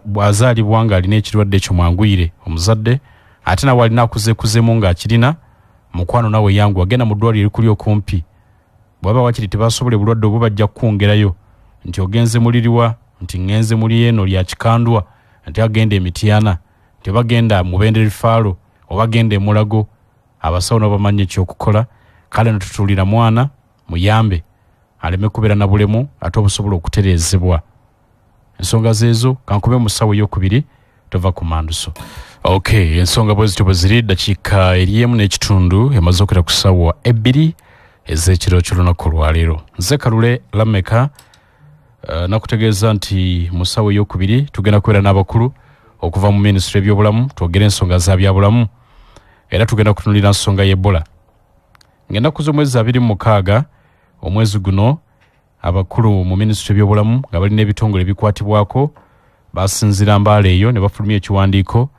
bw'azaalibwa ng'alina ekirwadde ekyo, mwanguyire omuzadde, ate nawe alina akuzeekuzemu ng'akirina, mukwano nawe yangu agenda mu ddwaliro erikuli okumpi. Bw'aba wakiri tebasobola bulwadde obwo, bajja kukwongerayo nti ogenze muliriwa, nti ŋŋenze muli eno lya Kikandwa, nti agenda Emityana, nti oba genda Mubende referral, oba genda Emulago. Abasawo nabo bamanyi ekyokukola. Kale netutuulira mwana muyambe aleme kubeera na bulemu ate obusobola okutereezebwa. Ensonga zeezo. Kankube musawo eyokubiri, tova ku manduso. Okay, ensonga bwe zityo bwe ziri. Dakiika eri 1.5 emaze okera ku ssaawa 2 ez'ekiro ky'olunaku olwaleero. Nze Kalule Lameka. Nakutegeeza nti mu ssaawa eyokubiri tugenda kubeera n'abakulu okuva mu minisitule ebyobulamu, twogere ensonga za byabulamu, era tugenda kutunulira nsonga y'Ebola. Ng'ennaku z'omwezi 26 omwezi guno, abakulu mu minisitule ebyobulamu nga balina ebitongole ebikwatibwako basinzira Mbaala eyo ne bafulumya ekiwandiiko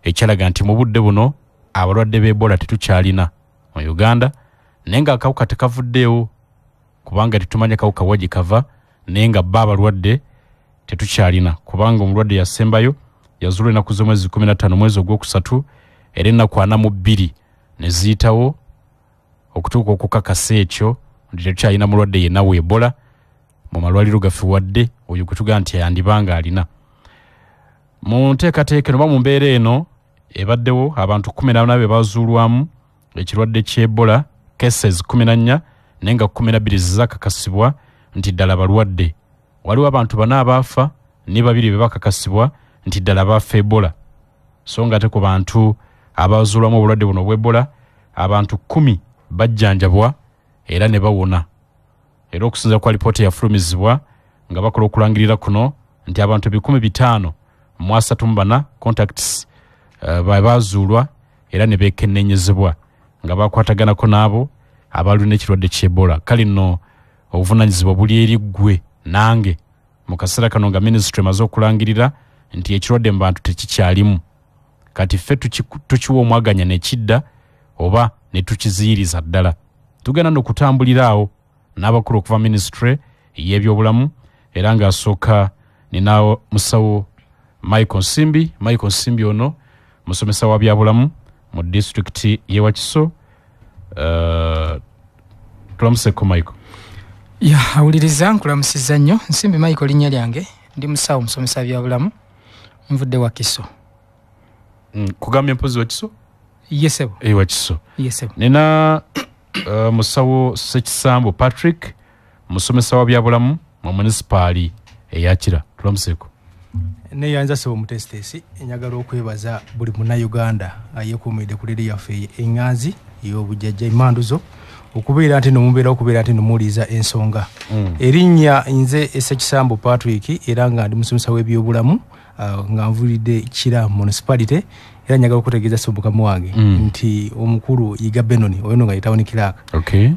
ekyalaga nti mu budde buno abalwadde b'Ebola tetukyalina mu Uganda, naye ng'akawuka tekavuddeewo, kubanga tetumanya kawuka wa gye kava, naye nga bo abalwadde tetukyalina, kubanga omulwadde yasembayo yazuulwa ennaku z'omwezi 15 omwezi ogwokusatu, era ennaku 42 ne ziyitawo okutuuka okukakasa ekyo nti tetukyalina mulwadde yenna wa Ebola mu malwaliro gaffe, wadde oyo gwe tugamba nti yandibanga alina. Mu nteekateeka eno oba mu mbeera eno ebaddewo, abantu 14 be bazuulwamu ekirwadde ky'Ebola, cases 14, naye nga 12 zizakakasibwa nti ddala balwadde. Waliwo abantu 4 abaafa ne 2 be bakakasibwa nti ddala baafa Ebola. So nga ate ku bantu abazuulwamu obulwadde buno obw'Ebola, abantu 10 bajjanjabwa era ne bawona. Era okusinziira ku alipoota eyafulumizibwa nga bakola okulangirira kuno, nti abantu 534 contacts bazuulwa era ne beekenneenyezebwa nga bakwataganako n'abo abalina ekirwadde ky'Ebola. Kale nno obuvunaanyizibwa buli eri ggwe nange mu kaseera kano nga minisitule emaze okulangirira nti ekirwadde mu bantu tekikyalimu. Kati ffe tukiwa omwaganya nekidda oba ne tukiziyiriza ddala? Tugenda nokutambulira awo n'abakulu okuva minisitule ey'ebyobulamu, era ng'asooka nina musawo Michael Nsimbi. Michael Nsimbi ono musomesa wa byabulamu mu disitulikiti y'e Wakiso. Tulamuseko Michael. Ya, awuliriza nkulamusizza nnyo. Nsimbi Michael linnya lyange, ndi musawo musomesa byabulamu, nvudde Wakiso. Kugambye mpozi Wakiso? Yesebo. Wakiso. Yesebo. Nina musawo Ssekisambu Patrick, musomesa wa byabulamu mu munisipaali eya Kira. Tulamuseko. Neyanza sebo mutesitesi, njagala okwebaza buli munnayuganda ayeekuumidde ku leediyo yaffe eŋŋanzi ey'obujjajja emmanduzo okubeera nti nomubeera okubeera nti nomuwuliriza ensonga. Erinnya nze Ssekisambu Patrick, era nga ndi musomesa w'ebyobulamu, nga nvulidde Kira Municipality. Era njagala okutegeeza sebo mukama wange nti omukulu Yiga Benoni oyo nga ye town clerk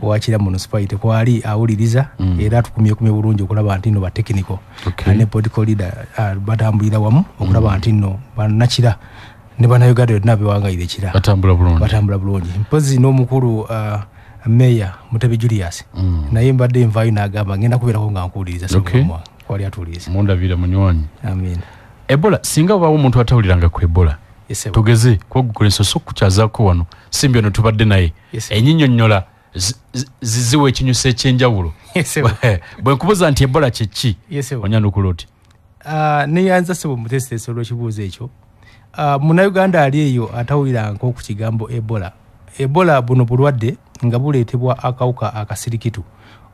wa Kira Municipality kwali awuliriza, era atukumyekumye bulungi okulaba nti nno ba technical ne political leader batambulira wamu okulaba nti nno bannakira ne bannayuganda yonna bewangayire Kira batambula bulungi, batambula bulungi. Mpozi n'omukulu Meya Mutebi Julius naye mbadde nvaayo n'agamba ngenda kubeerako nga nkuwuliriza sebo mukama wange kwali atuwuliriza. Mundabira munywanyi. Amin. Ebola singa wabaawo omuntu atawuliranga ku Ebola, tugeze kugukola ensoso okukyazaako wano simbi ono tubadde naye enyinyonnyola ziziwa ekinyusi ekyenjawulo. Bwe nkubuuza nti Ebola kye ki, onyanukula oti? Neyanza sebo mutesitesi olw'ekibuuzo ekyo. Munnayuganda ali eyo atawulirangako ku kigambo Ebola. Ebola buno bulwadde nga buleetebwa akawuka akasirikitu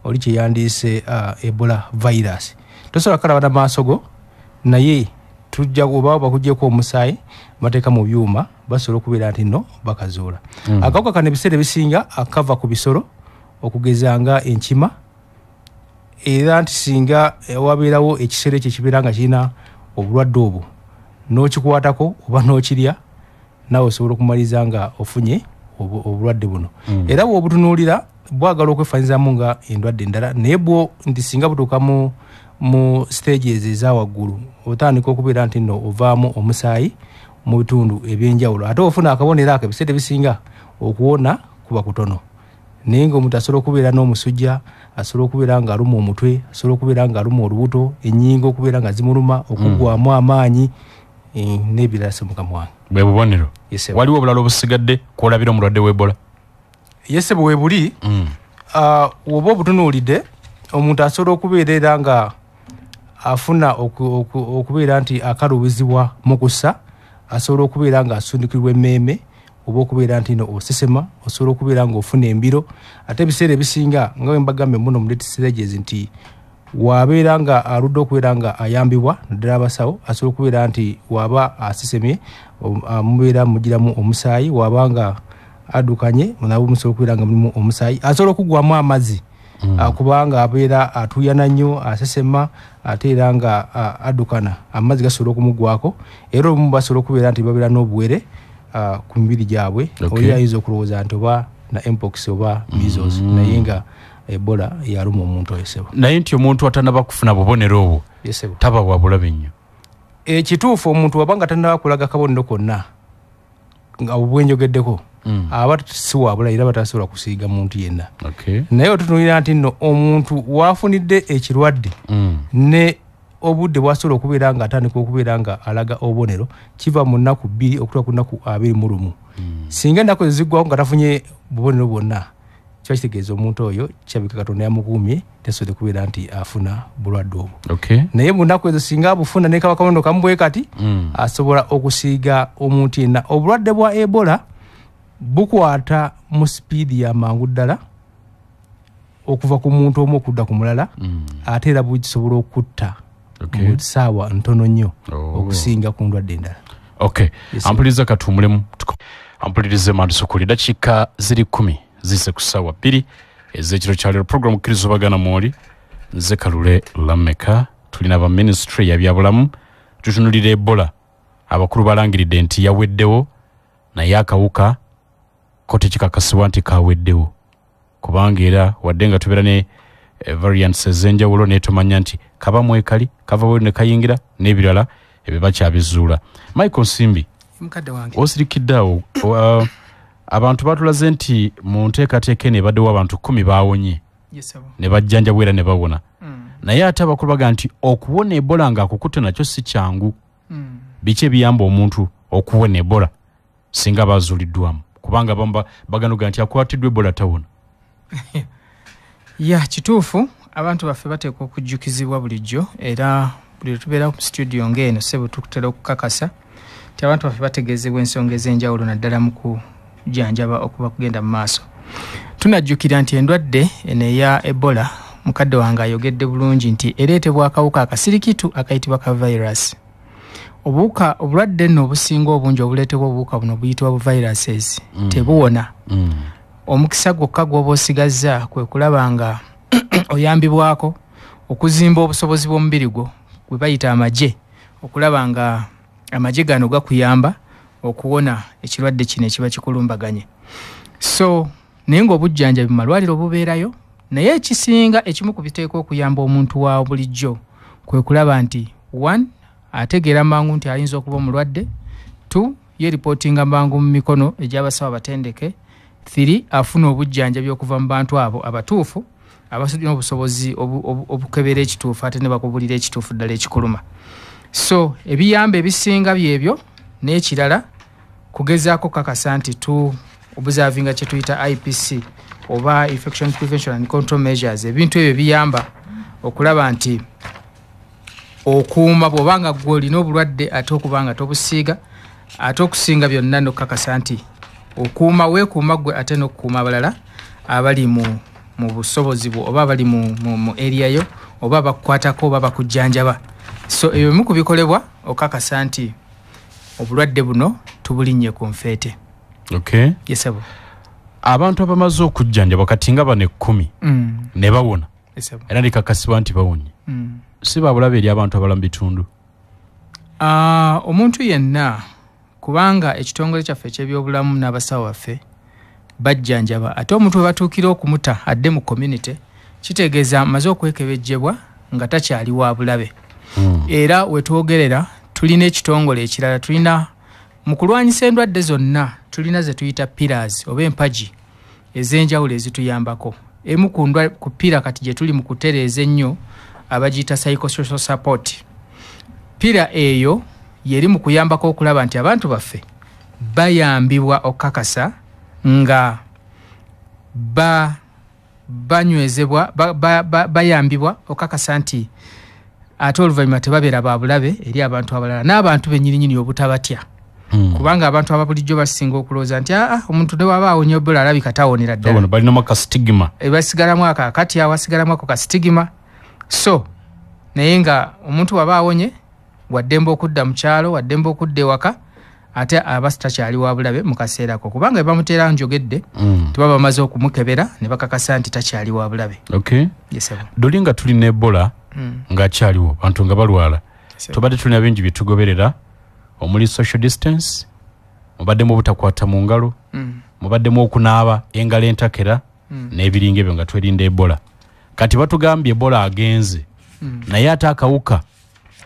oli kye yandiise Ebola virus. Tosobola kukalaba na maaso go, naye tujja oba bakugyeko omusaayi bateeka mu byuma basobola okubeera nti nno bakazuula. Akawuka kano ebiseera ebisinga akava ku bisolo okugeza nga enkima, era nti singa wabeerawo ekisero ekyo ekibeera nga kirina obulwadde obwo n'okikwatako oba n'okirya, naawe osobola okumaliriza nga ofunye obulwadde buno. Era bw'obutunuulira bwagala okwefaananyizaamu nga endwadde endala, naye bwo nti singa butuuka mu stages eza waggulu otandika okubeera nti nno ovaamu omusaayi mu bitundu ebyenjawulo. Ate ofuna akabonero ako ebiseera ebisinga okuwona kuba kutono, naye ng'omuntu asobola okubeera n'omusujja, asobola okubeera ng'aluma omutwe, asobola okubeera ng'aluma olubuto, ennyingo okubeera nga zimuluma, okuggwamu amaanyi n'ebirala sebo mukama wange. Bwe bubonero. Waliwo obulala obusigadde kw'olabira omulwadde w'Ebola? Yesebo we buli. Woba obutunuulidde omuntu asobola okubeera era nga afuna okubeera nti akalubizibwa mu kussa, asobola okubeera nga asundikirwa emmeeme oba okubeera nti no osesema, osobola okubeera ng'ofuna embiro. Ate ebiseera ebisinga nga bwe mbagambye muno mu late stages nti wabeera nga aludde okubeera nga ayambibwa naddala abasawo, asobola okubeera nti waba asesemye mubeera mugiramu omusaayi, waba nga addukanye nabo musobola okubeera nga mulimu omusaayi, asobola okugwamu amazzi kubanga abeera atuuyana nnyo, asesema, ate era nga addukana amazzi gasobola okumugwako. Era olumu basobola okubeera nti babeera n'obuwere ku mibiri gyabwe. Oli ayinza okulowooza nti oba na mpox oba measles, naye nga Ebola yaluma omuntu oyo sebo. Naye nti omuntu atannaba kufuna bubonero obwo taba wa bulabe nnyo. Ekituufu omuntu wabanga tannaba kulaga kabonero konna nga obwenjogeddeko aba si wa bulabe era batasobola kusiiga muntu yenna. Naye otutunuulira nti nno omuntu waafunidde ekirwadde ne obudde bw'asobola okubeera nga atandika okubeera nga alaga obubonero kiva mu nnaku 2 okutuuka ku nnaku 21. Singa ennaku ezo ziggwawo nga tafunye bubonero bwonna, kiba kitegeeza omuntu oyo kirabika Katonda yamukuumye tasobodde kubeera nti afuna bulwadde obwo. Naye mu nnaku ezo singa abufuna ne kaba kabonero kamu bwe kati, asobola okusiiga omuntu yenna. Obulwadde bwa Ebola bukwata mu sipiidi ya mangu ddala okuva ku muntu omu okudda ku mulala, ate era busobola okutta mu ssaawa ntono nnyo okusinga ku ndwadde endala. Ampuliriza katuwummulemu, ampulirize mandusukuli. Dakiika ziri 10 ziyise ku ssaawa 2 ez'ekiro kya leero. Program Kkirizibagana mwoli, nze Kalule Lameka, tulina ba ministry ya byabulamu, tutunulira Ebola. Abakulu balangiridde nti yaweddewo, naye akawuka ko tekikakasibwa nti kaweddewo, kubanga era wadde nga tubeera ne variants ez'enjawulo, naye tumanya nti kaba mwekali kava bweru ne kayingira n'ebirala ebyo bakyabizuula. Michael Nsimbi, mukadde wange, osirikidde awo. Abantu batulaze nti mu nteekateeka eno ebaddewo abantu 10 baawonye ne bajjanjabwa era ne bawona. Naye ate abakulu bagamba nti okuwona Ebola ng'akukutte nakyo si kyangu. Biki ebiyamba omuntu okuwona Ebola singa bazuuliddwamu? Kubanga abamu bagamba nti akwatiddwa Ebola tawona. Ya, kituufu, abantu baffe bateekwa okujjukizibwa bulijjo, era buli lwe tubeera ku studio ng'eno, ssebo, tukutera okukakasa nti abantu baffe bategeezebwa ensonga ez'enjawulo, naddala mu kujjanjaba okuba kugenda mu maaso. Tunajjukira nti endwadde eno eya Ebola, mukadde wange ayogedde bulungi nti ereetebwa akawuka akasirikitu akayitibwa ka virus. Obuwuka, obulwadde nno obusinga obungi obuleetebwa obuwuka buno buyitibwa bu viruses, tebuwona. Omukisa gwokka gw'oba osigazza kwe kulaba nga oyambibwako okuzimba obusobozi bw'omubiri gwo gwe bayita amagye, okulaba nga amagye gano gakuyamba okuwona ekirwadde kino ekiba kikulumbaganye. So naye ng'obujjanjabi mu malwaliro bubeerayo, naye ekisinga, ekimu ku biteekwa okuyamba omuntu wa bulijjo kwe kulaba nti, one, ategeera mangu nti ayinza okuba omulwadde; two, yeeripootinga mangu mu mikono egy'abasawo abatendeke; three, afuna obujjanjabi okuva mu bantu abo abatuufu abalina obusobozi obukebera ekituufu ate ne bakubulira ekituufu ddala ekikuluma. So ebiyamba ebisinga byebyo, n'ekirala kugezaako kakasa nti tu observinga kye tuyita IPC oba infection prevention and control measures. Ebintu ebyo biyamba okulaba nti okuuma bw'oba nga gwe olina obulwadde ate okuba nga tobusiiga, ate okusinga byonna nokukakasa nti okuuma, weekuuma gwe ate n'okukuuma abalala abali mu busobozi bwo oba abali mu area yo oba bakukwatako oba bakujjanjaba. So ebyo bimu ku bikolebwa okakasa nti obulwadde buno tubulinnye ku nfeete. Okay. Yes, ssebo. Abantu abamaze okujjanjabwa kati nga bano 10 ne bawona, Yes, ssebo. era likakasibwa nti bawonye, si babulabe eri abantu abalala mu bitundu? Omuntu yenna, kubanga ekitongole kyaffe eky'ebyobulamu n'abasawo baffe bajjanjaba, ate omuntu we batuukira okumuta adde mu community, kitegeeza amaze okwekebejjebwa nga takyali wa bulabe. Era wetwogerera tulina ekitongole ekirala, tulina mu kulwanyisa endwadde zonna, tulina ze tuyita pillars oba empagi ez'enjawulo ezituyambako. Emu ku pillar kati gye tuli mu kutereeza ennyo abagiyita psychosocial support. Pillar eyo yeri mu kuyambako okulaba nti abantu baffe bayambibwa okukakasa nga banywezebwa, bayambibwa okukakasa nti ate oluvannyuma tebabeera ba bulabe eri abantu abalala n'abantu bennyininyini obutabatya. Kubanga abantu ababulijjo basinga okulowooza nti aa, omuntu ne waba awonya Ebola alabika tawonera ddala. Bano balinamu akasitigima. Basigalamu ako akatya, wasigalamu ako kasitigima. So naye nga omuntu waba awonye, waddembe okudda mu kyalo, waddembe okudda ewaka, ate aba takyali wa bulabe mu kaseera ako, kubanga ebamuteera njogedde, tebaba bamaze okumukebera ne bakakasa nti takyali wa bulabe. Okay. Yes, ssebo. Doli nga tulina Ebola ng'akyaliwo, bantu nga balwala, tubadde tulina bingi byetugoberera omuli social distance, mubaddemu obutakwata mu ngalo, mubaddemu okunaaba engalo entakera n'ebiringa ebyo nga twerinda Ebola. Kati batugambye Ebola agenze, naye ate akawuka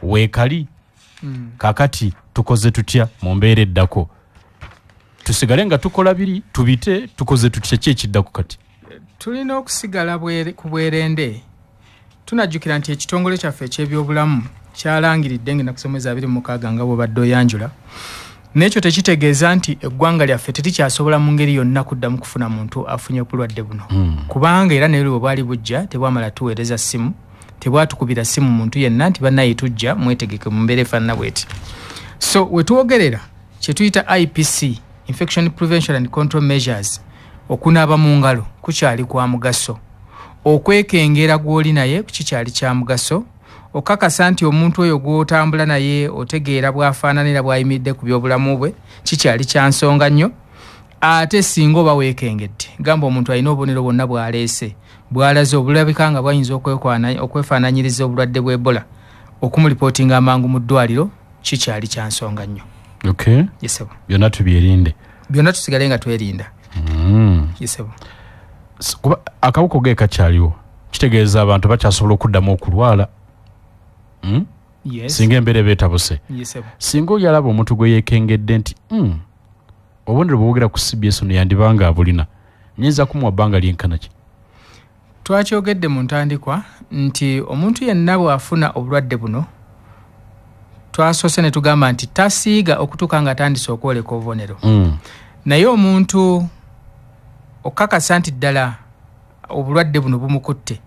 weekali. Kakati tukoze tutya mu mbeera eddako? Tusigale nga tukola biri, tubite, tukoze tutya? Ki ekiddako kati? Tulina okusigala ku bwerende. Tunajjukira nti ekitongole kyaffe ekyebyobulamu kyalangiridde ng'ennaku z'omwezi 26 nga bw'obadde oyanjula. N'ekyo tekitegeeza nti eggwanga lyaffe terikyasobola mu ngeri yonna kuddamu kufuna muntu afunye obulwadde buno, kubanga era naye bwe bwali bujja tebwamala tuweereza ssimu, tebwatukubira ssimu muntu yenna nti bannaye tujja, mwetegeke mu mbeera efaanana bweti. So wetwogerera kye tuyita IPC, infection prevention and control measures, okunaaba mu ngalo kukyali kwa mugaso, okwekengera gw'oli naye kikyali kya mugaso, okakasa nti omuntu oyo gw'otambula naye otegeera bw'afaananira, bw'ayimiridde ku byobulamu bwe, kikyali kya nsonga nnyo. Ate singa oba weekengedde, gamba omuntu alina obubonero bwonna bw'aleese, bw'alaze obulabika nga bwayinza okwefaananyiriza obulwadde bw'Ebola, okumulipootinga amangu mu ddwaliro kikyali kya nsonga nnyo. Okay. Yes, ssebo. Byonna tubyerinde. Byonna tusigale nga twerinda. Yes, ssebo. Kuba akawuka ge kakyaliwo, kitegeeza abantu bakyasobola okuddamu okulwala? Yes. Singa embeera ebeetabuse. Yes, ssebo. Singa oli alaba omuntu gwe yeekengedde nti obubonero bwogera ku CBS ono yandibanga abulina, nyinza kumuwa bbanga lyenkana ki? Twakyogedde mu ntandikwa nti omuntu yenna bw'afuna obulwadde buno, twasoose ne tugamba nti tasiiga okutuuka nga atandise okwoleka obubonero. Naye omuntu okakasa nti ddala obulwadde buno bumukutte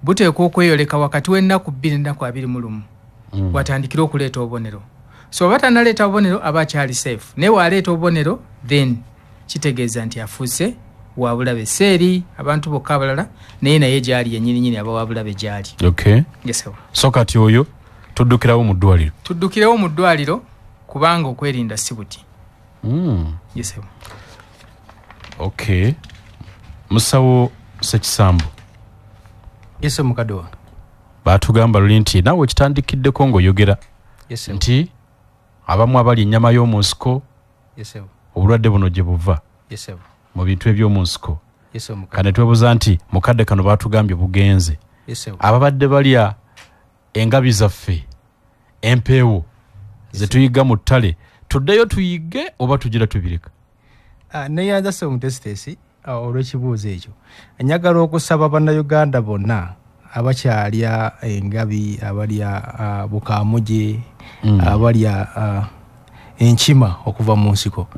buteekwa okweyoleka wakati w'ennaku 2 n'ennaku 21 watandikira okuleeta obubonero. So oba tannaleeta obubonero aba akyali safe, naye waleeta obubonero then kitegeeza nti afuuse wa bulabe si eri abantu bokka abalala, naye gyali yennyininyini aba wa bulabe gyali. Okay. Yes, sir. So kati oyo tuddukirawo mu ddwaliro. Tuddukirewo mu ddwaliro kubanga okwerinda si buti. Yes, sir. Okay. Musawo Ssekisambu. Yes, sir, mukadde wange. Baatugamba luli nti naawe kitandikiddeko ng'oyogera. Yes, sir. Nti abamu abali ennyama y'omu nsiko. Yes, sir. Obulwadde buno gye buva. Yes, sir. Mu bintu eby'omu nsiko. Yes, sir, mukadde. Kane twebuuza nti mukadde kano baatugambye bugenze. Yes, sir. Ababadde balya engabi zaffe, empeewo ze tuyiga mu ttale, tuddeyo tuyigge oba tugira tubireka? Neyanza ssebo mutesiteesi olw'ekibuuzo ekyo. Njagala okusaba bannayuganda bonna abakyalya engabi, abalya bukaamuje, abalya enkima okuva mu nsiko.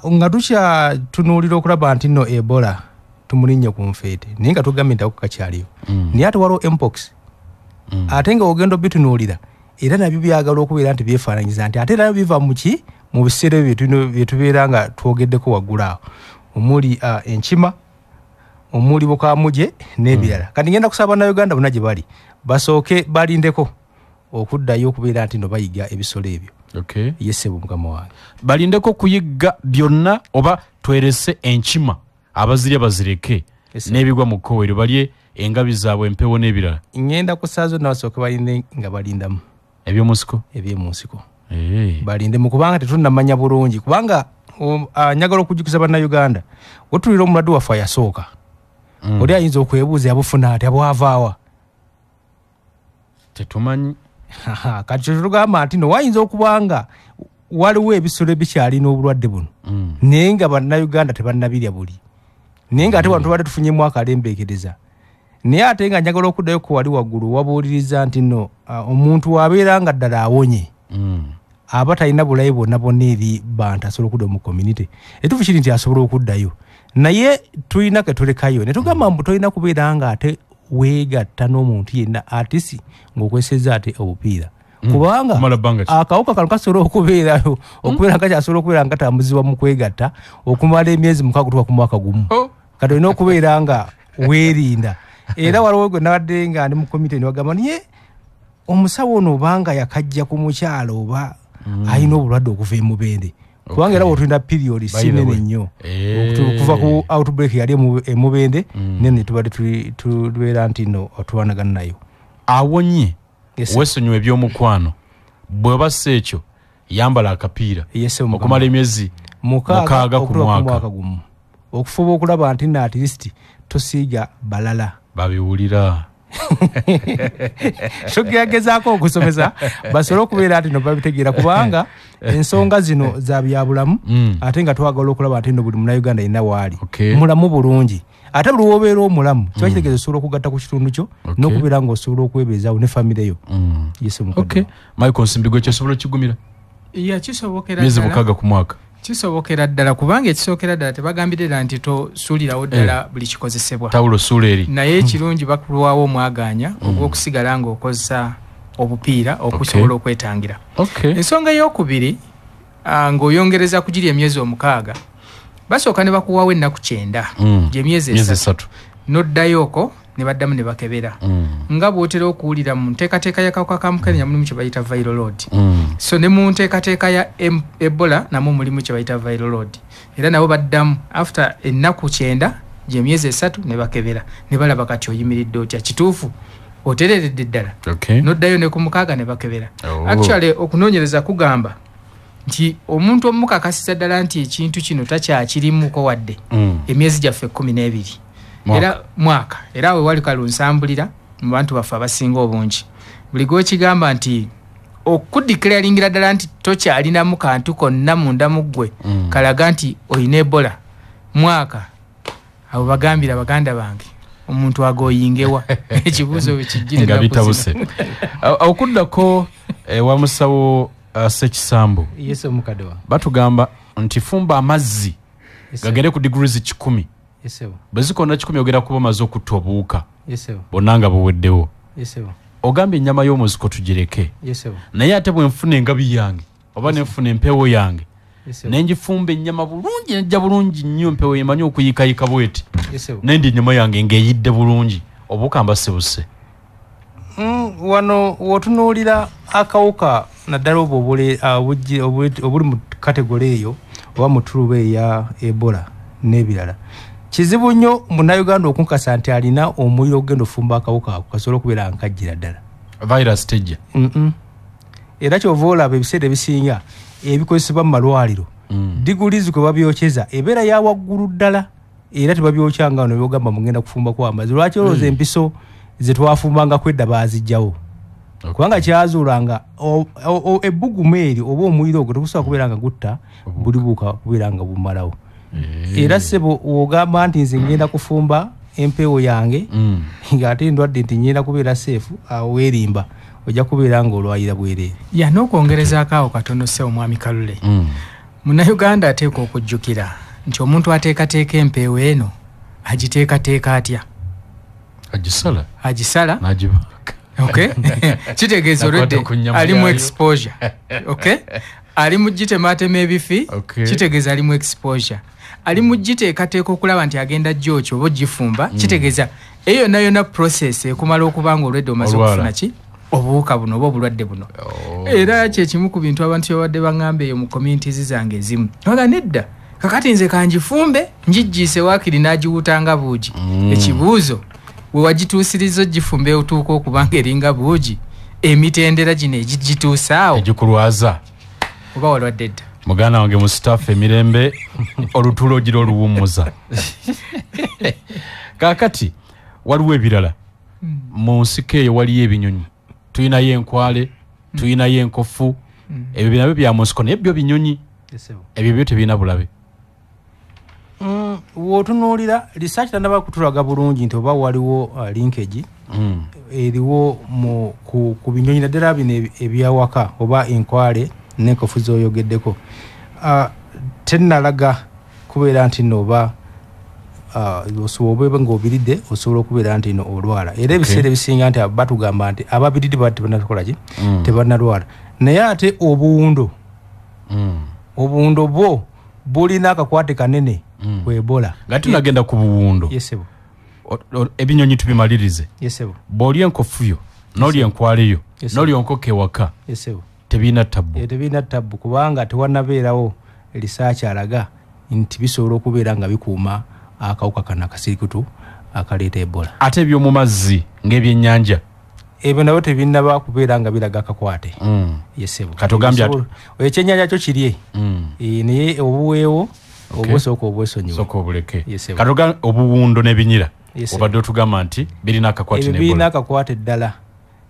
Nga tukyatunuulira okulaba nti nno Ebola tumulinnye ku nfeete, naye nga tugambye nti ako kakyaliyo. Naye ate waliwo mpox. Ate nga ogenda obitunuulira era nabyo byagala okubeera nti byefaananyiza nti ate era biva mu ki mu biseera ebyo bye tubeera nga twogeddeko waggulu awo, omuli enkima, omuli bukaamuje n'ebirala. Kati ngenda kusaba bannayuganda bonna gye bali basooke balindeko okuddayo okubeera nti no bayiga ebisolo ebyo. Okay. Yes, ssebo mukama wange. Balindeko kuyigga byonna oba twerese enkima abazirya bazireke n'ebigwa mu kkoweero balye engabi zaabwe, empewo n'ebirala. Ngenda kusaba zonna basooke balinde nga balindamu eby'omu nsiko. Eby'omu nsiko. Balindemu kubanga tetunnamanya bulungi, kubanga njagala okujjukiza bannayuganda wetulira omulwadde waffe ayasooka. Oli ayinza okwebuuza yabufuna atya, bwavaawa? Tetumanyi. Kati kyetugamba nti no wayinza okuba nga waliwo ebisolo ebikyalina obulwadde buno, naye nga bannayuganda tebannabirya buli, naye nga ate wano tubadde tufunyemu akalembeekereza. Naye ate nga njagala okuddayo ku wali waggulu wabuuliriza nti no omuntu wabeera nga ddala awonye, aba talina bulayi bwonna bwonna eri bantu, asobola okudda mu community. Ekituufu kiri nti asobola okuddayo, naye tulina ke tulekayo ne tugamba mbu tolina kubeera nga ate weegatta n'omuntu yenna atisi ng'okwesezza ate obupiira. Kubanga akawuka kano kasobola okubeerayo okubeera nga kakyasobola okubeera nga katambuzibwa mu kwegatta okumala emyezi 6 kutuuka ku mwaka gumu. Kati olina okubeera nga weerinda. Era waliwo gwe nabadde nga ndi mu komite ne bagamba naye omusawo ono obanga yakajja ku mukyalo oba alina obulwadde okuva e Mubende. Kubanga era bw'otulina period si nnene nnyo okuva ku outbreak yali e Mubende, nene tubadde tubeera nti nno otulwanagana nayo. Awonye weesonyiwe ebyomukwano, bw'oba si ekyo yambala akapiira okumala emyezi 6 ku mwaka gumu, okufuba okulaba nti nno at least tosiiga balala. Babiwulira. Tugezaako okusomesa basobole okubeera nti no babitegeera, kubanga ensonga zino za byabulamu, ate nga twagala okulaba nti no buli munnayuganda yenna waali mulamu bulungi. Ate buli w'obeera omulamu kiba kitegeeza osobola okugatta ku kitundu kyo n'okubeera ng'osobola okwebeezaawo ne famire yo. Yes, mukadde. Michael Nsimbi, gwe kyosobola okigumira? Ya, kisobokera myezi 6 ku mwaka. Kisobokera ddala, kubanga ekisookera ddala tebagambire ddala nti tosuulirawo ddala buli kikozesebwa. Tawulo suula eri. Naye ekirungi bakulwawo omwagaanya ogw'okusigala ng'okozesa obupiira okusobola okwetangira. Ensonga ey'okubiri, ng'oyongereza ku giri emyezi 6, basooka ne bakuwawo ennaku 9, gy'emyezi 3, n'oddayo okwo ne baddamu ne bakebera. Nga bw'otera okuwulira mu nteekateeka y'akawuka ka mukenenya mulimu kye bayita viral load. So ne mu nteekateeka ya Ebola namwo mulimu kye bayita viral load. Era nabo baddamu after ennaku 9 gy'emyezi 3 ne bakebera ne balaba kati oyimiridde otya, kituufu otereredde ddala. N'oddayo ne ku 6 ne bakebera. Actually okunoonyereza kugamba nti omuntu omukakasiza ddala nti ekintu kino takyakirimuko wadde emyezi gyaffe 12. Era mwaka. Era we wali kalunsambulira mu bantu baffe abasinga obungi. Buli gw'okigamba nti okudeclaringira ddala nti tokyalinamu kantu konna munda mu ggwe kalaga nti olina Ebola mwaka, abo bagambira baganda bange omuntu agoyingewa ekibuuzo bwe kijjire nga bitabuse. Okuddako wa musawo Ssekisambu. Yes, mukadde wange. Batugamba nti fumba amazzi gagere ku degrees 100. Bwe zikoona 100 ogera kuba omaze okutta obuwuka bonna nga buweddewo. Ogambye ennyama y'omunsiko tugireke, naye ate bwe nfuna engabi yange oba nenfuna empewo yange nenjifumba ennyama bulungi, nejja bulungi nnyo, empewo emanyi okuyikayika bweti, nendi ennyama yange ng'eyidde bulungi, obuwuka mba sibuse. Wano wotunuulira akawuka naddala obwo obuli mu kategole eyo oba mu tuluba eya Ebola n'ebirala, kizibu nnyo munnayuganda okunkasa nti alina omuliro ogenda ofumba akawuka ako kasobole okubeera nkajjira ddala. Virus tejja. Era kyova olaba ebiseera ebisinga ebikozesebwa mu malwaliro digulizi kwe babyokyeza ebeera ya waggulu ddala, era tebabyokyanga wano byogamba mugenda kufumbako amazzi. Lwaki olowooza empiso ze twafumbangako edda baazijjawo? Kubanga kyazuulanga ebbugumu eri oba omuliro ogwo tegusobola kubeera nga gutta buli buwuka kubeera nga bumalawo. Era ssebo w'ogamba nti nze ngenda kufumba empewo yange ng'ate endwadde nti ngenda kubeera seefu, awo weerimba, ojja kubeera ng'olwalira bwereere. Ya, n'okwongerezaako awo katono ssebo mwami Kalule, munnayuganda ateekwa okujjukira nti omuntu ateekateeka empewo eno agiteekateeka atya? Agisala. Agisala n'agibaaka. Okay. Kitegeeza olwedde ali mu exposure. Okay. Ali mu gitemaatema ebifi, kitegeeza ali mu exposure. Ali mu giteekateeka okulaba nti agenda gyokya oba ogifumba, kitegeeza eyo yonna yonna process ekumala okuba nga olwedde omaze okufuna ki? Obuwuka buno oba obulwadde buno. Era kye kimu ku bintu abantu babadde baŋŋamba eyo mu communities zange ezimu. Baga nedda, kakati nze kanjifumbe njiggiise waakiri n'agiwuta nga buugi. Ekibuuzo, we wagituusiriza ogifumba otuuka okuba nga eringa buugi, emitendera gino egigituusaawo egikulwaza oba walwadde dda. Muganda wange mu staff emirembe olutuula ogira oluwummuza. Kaakati waliwo ebirala mu nsiko eyo, waliyo ebinyonyi, tuyinayo enkwale, tuyinayo enkofu, ebyo nabyo bya mu nsiko, naye byo binyonyi, ebyo byo tebirina bulabe. W'otunuulira research tannaba kutulaga bulungi nti oba waliwo linkage eriwo ku binyonyi naddala bino ebyawaka oba enkwale n'enkofu z'oyogeddeko. Tennalaga kubeera nti nno oba oba ng'obiridde osobola okubeera nti nno olwala. Era ebiseera ebisinga nti batugamba nti ababiridde baba tebannakola ki? Tebannalwala. Naye ate obuwundo, obuwundo bwo bulina akakwate kanene ku Ebola. Nga tunagenda ku buwundo, ebinyonyi tubimalirize. Bw'olya enkofu yo, n'olya enkwale yo, n'olya enkoko ewaka, tebirina tabbu. Tebirina tabbu kubanga tewannabeerawo research alaga nti bisobola okubeera nga bikuuma akawuka kano akasirikutu akaleeta Ebola. Ate eby'omu mazzi ng'ebyennyanja, ebyo nabyo tebinnaba kubeera nga biraga akakwate. Kati ogambye ekyennyanja kyo kirye, naye obuweewo obusooka obwesonyiwe, sooka obuleke. Kati ogambye obuwundo n'ebinyira, obadde otugamba nti birina akakwate n'Ebola. Birina akakwate ddala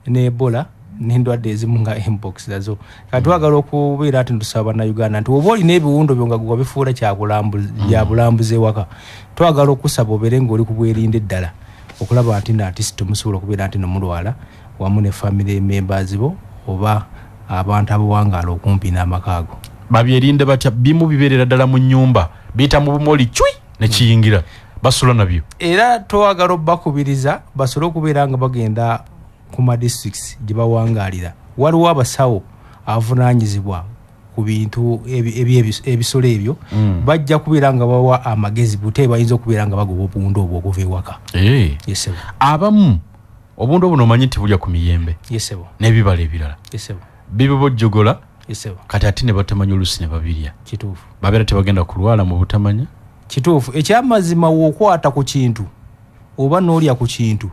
n'Ebola n'endwadde ezimu nga mpox nazo. Kati twagala okubeera nti tusaba bannayuganda nti oba olina ebiwundo byo nga gwe wabifuula kya bulambuzi ewaka, twagala okusaba obeere ng'oli ku bwerinde ddala okulaba nti nti temusobola okubeera nti nomulwala wamu ne family members bo oba abantu abawangaala okumpi n'amaka ago. Babyerinde batya? Bimu bibeerera ddala mu nnyumba, biyita mu bumoli cwi ne kiyingira, basula nabyo. Era twagala obbakubiriza basobole okubeera nga bagenda ku ma districts gye bawangaalira. Waliwo abasawo abavunaanyizibwa ku bintu ebisolo ebyo, bajja kubeera nga bawa amagezi bute bayinza okubeera nga bagoba obuwundo obwo okuva ewaka. Abamu obuwundo buno omanyi nti bulya ku miyembe n'ebibala ebirala, bibibojjogola, kati ate ne batamanya oluusi ne babirya. Kituufu. Babeera tebagenda kulwala mu butamanya. Kituufu. Ekyamazima w'okwata ku kintu oba n'olya ku kintu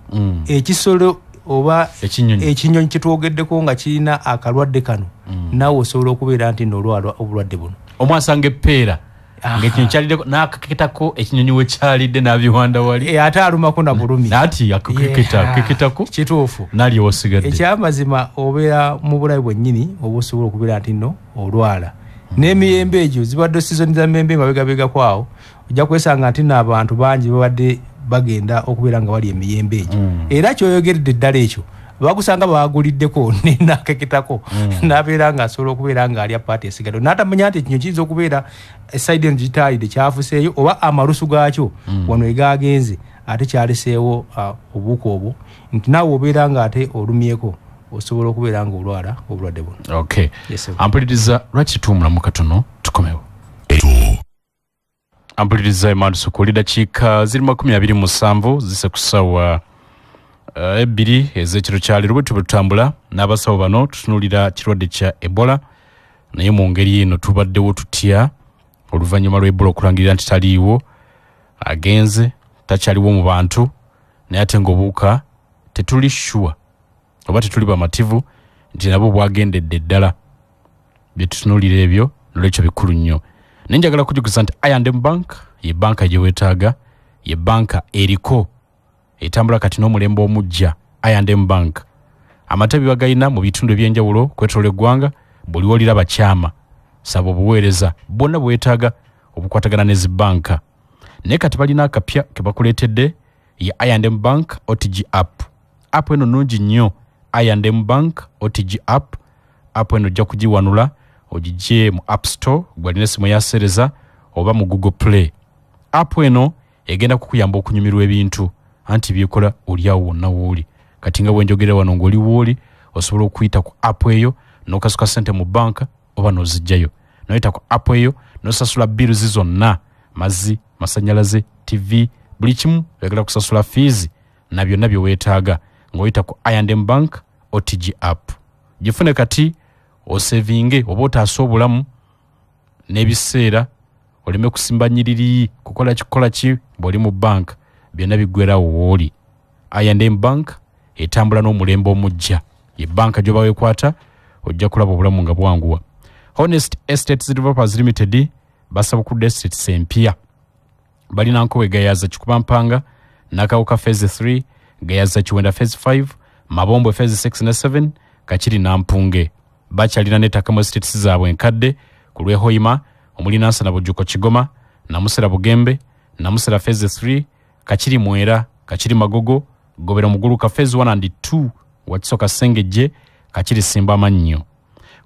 ekisolo oba ekinyonyi kyetwogeddeko nga kirina akalwadde kano, naawe osobola okubeera nti nolwala obulwadde buno. Omwasanga eppeera ng'ekinyonyi kyaliddeko n'akaketako ekinyonyi we kyalidde n'abiwanda wali, ate alumako na bulumi ati akaketako. Kituufu. N'alya wasigadde. Ekyamazima obeera mu bulabe bwennyini oba osobola okubeera nti nno olwala. N'emiyembe egyo zibadde sizoni za miyembe mabegabegako awo, ojja kwesanga nti nno abantu bangi babadde bagenda okubeera nga bali emiyembe egyo. Era kyoyogeredde ddala ekyo, Bagusanga baguliddeko n'akeketako n'abeera ng'asobola okubeera ng'alya paati esigadde n'atamanya nti ekinyonyi kiyinza okubeera esayidi eno gitayidde kyafuseeyo oba amalusu gaakyo wano egagenze ate kyaleseewo obuwuka obwo, nti naawe obeera ng'ate olumyeko osobola okubeera ng'olwala obulwadde buno. Okay. Ampuliriza, lwaki tuwumulamu katono tukomewo? Ampuliriza Emmanuel Sukuli, dakiika ziri 27 zise ku ssaawa 2 ez'ekiro kya leero. Bwe tutambula n'abasawo bano tutunuulira kirwadde kya Ebola, naye mu ngeri eno tubaddewo tutya oluvannyuma lwa Ebola okulangirira nti taliiwo, agenze, takyaliwo mu bantu, naye ate ng'obuwuka tetuli sure oba tetuli bamativu nti nabwo bwagendedde ddala. Bye tutunuulira ebyo nolwekyo bikulu nnyo. Naye njagala kujjukiza nti I&M Bank ye banka gye weetaaga, ye banka eriko etambula kati n'omulembe omuggya. I&M Bank amatabi bagayina mu bitundu ebyenjawulo kwetoola eggwanga, buli w'oliraba kyama saba obuweereza bwonna bwe weetaaga obukwatagana ne zibanka. Naye kati balina akapya ke bakuleetedde, ye I&M Bank OTG app. App eno nnungi nnyo, I&M Bank OTG app. App eno ojja kugiwanula ogigye mu App Store gwalina essimu eyaseereza oba mu Google Play. App eno egenda kukuyamba okunyumirwa ebintu anti byekola oli awo wonna wooli. Kati nga bwenjogera wano ng'oli wooli, osobola okuyita ku app eyo n'okasuka ssente mu banka oba n'ozijjayo, noyita ku app eyo n'osasula bills zonna, mazzi, masanyalaze, TV, buli kimu, oyagala kusasula fees na byonna bye weetaaga ng'oyita ku I&M Bank OTG app. Gifune kati osevinge oba otaase obulamu n'ebiseera, oleme kusimba nyiriri kukola kikola ki bw'oli mu banka, byonna biggwerawo wooli. I&M Bank etambula n'omulembe omuggya, ye banka gy'oba weekwata ojja kulaba obulamu nga bwanguwa. Honest Estates Developers Limited basabukudde estates empya, balina Nkowe Gayaza Kikubampanga, Nakawuka phase 3, Gayaza Kiwenda phase 5, Mabombwe phase 6 ne 7, Kakiri Nampunge. Bakyalina n'ettaka mu estates zaabwe enkadde ku lw'e Hoima omuli Nansana Bujuko Kigoma, Namusera Bugembe, Namusera phase 3, Kakiri Mwera, Kakiri Magogo, Gobera Muguluka phase 1 and 2, Wakiso Kasengejje, Kakiri Simba Amannyo.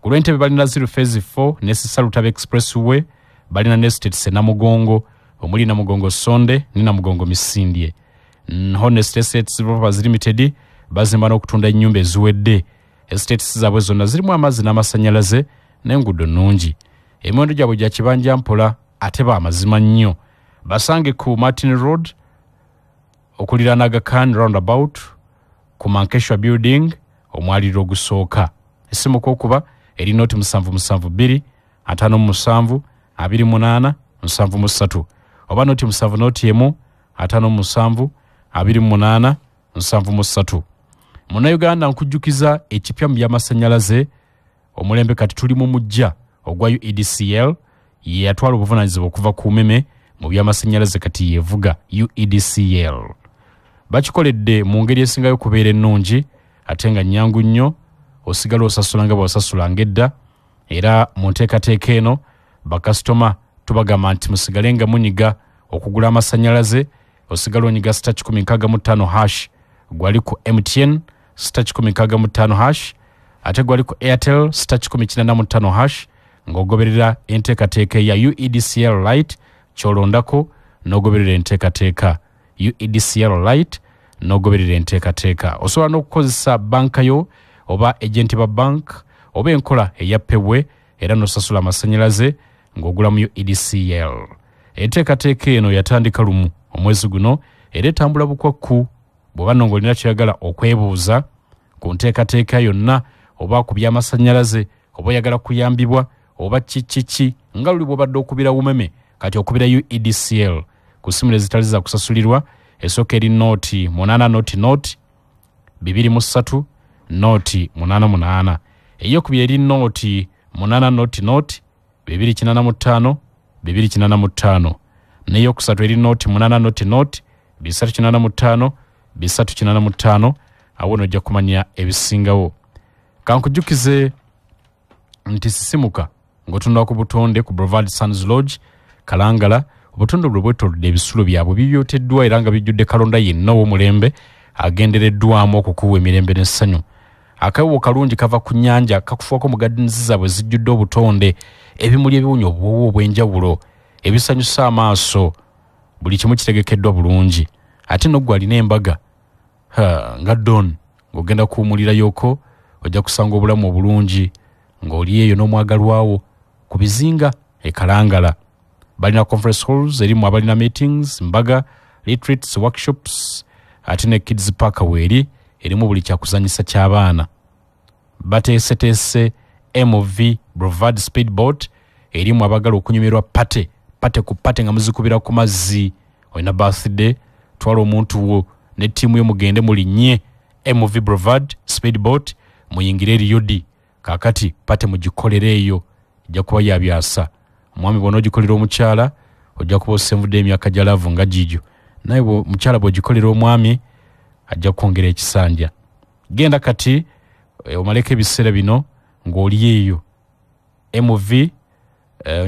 Ku lw'Entebbe balina 0 phase 4 ne Sisa Expressway, balina ne estates e Namugongo omuli Namugongo Sonde ne Namugongo Misindye. Honest Estates Developers Limited bazimba n'okutunda ennyumba eziwedde. Estates zaabwe zonna zirimu amazzi n'amasannyalaze n'enguudo nnungi. Emiwendo gyabwe gya kibanja mpola ate ba mazima nnyo. Basange ku Martin Road okuliraana Aga Khan roundabout ku Mankeshwa Building omwaliriro ogusooka. Essimu kwokuba eri 077 2 57 28 73 oba 0 7 0 1 57 28 73. Munnayuganda, nkujjukiza ekipya mu byamasannyalaze. Omulembe kati tuli mu mujja ogwa UEDCL, ye yatwala obuvunaanyizibwa okuva ku Umeme mu byamasannyalaze, kati yevuga UEDCL. Bakikoledde mu ngeri esingayo okubeera ennungi ate nga nnyangu nnyo, osigala osasula nga bw'osasulanga edda. Era mu nteekateeka eno bakasitoma tubagamba nti musigale nga munyiga okugula amasannyalaze, osigala onyiga *165# gwali ku MTN, *165#, ate gwali ku Airtel *185# ng'ogoberera enteekateeka eya UEDCL Lite kyolondako n'ogoberera enteekateeka UEDCL Lite n'ogoberera enteekateeka. Osobola n'okukozesa banka yo oba agenti ba bank oba enkola eya PayWay era n'osasula amasannyalaze ng'ogula mu UEDCL. Enteekateeka eno yatandika lumu omwezi guno era etambula bukwakku. Bw'oba nno ng'olina kyoyagala okwebuuza ku nteekateeka yonna oba ku byamasannyalaze oba oyagala kuyambibwa oba kikiki, nga luli bw'obadde okubira Umeme, kati okubira UEDCL ku simu ezitali za kusasulirwa. Esooka eri 0 8 0 0 23 0 88, eyokubiri eri 0 8 0 0 285 285, n'eyokusatu eri 0 8 0 0 385 385. Awo nojja kumanya ebisingawo. Kankujjukize nti sisimuka ng'otunula ku butonde ku Brevard Sands Lodge Kalangala. Obutonde bwe bwetoolodde ebisulo byabwe bibyoteddwa era nga bijjudde kalonda yenna ow'omulembe agendereddwamu okukuwa emirembe n'essanyu. Akawo kalungi kava ku nnyanja kakufuwako mu gardens zaabwe zijjudde obutonde, ebimuli ebiwunya obuwoowo obw'enjawulo ebisanyusa amaaso. Buli kimu kitegekeddwa bulungi. Ate n'oggwe alina embaga nga Don ng'ogenda kuwumulirayoko, ojja kusanga obulamu obulungi ng'oli eyo n'omwagalwawo ku bizinga e Kalangala. Balina conference halls erimu abalina meetings, mbaga, retreats, workshops, ate ne kids park weeri erimu buli kyakuzanyisa ky'abaana. Bateeseteese MV Brevard Speedboat erimu abagala okunyumirwa pate pate ku pate nga muzikubira ku mazzi. Olina birthday, twala omuntu wo ne ttiimu yo mugende mulinnye MV Brevard Speedboat muyingire eriyodi. Kaakati pate mugikolere eyo, ejja kuba ya byasa. Omwami bw'onoogikolera omukyala ojja kuba osenvudde emyaka gya laavu nga giigyo, naye omukyala bw'ogikolera omwami ajja kwongera ekisanja. Genda kati omaleko ebiseera bino ng'oli eyo. MV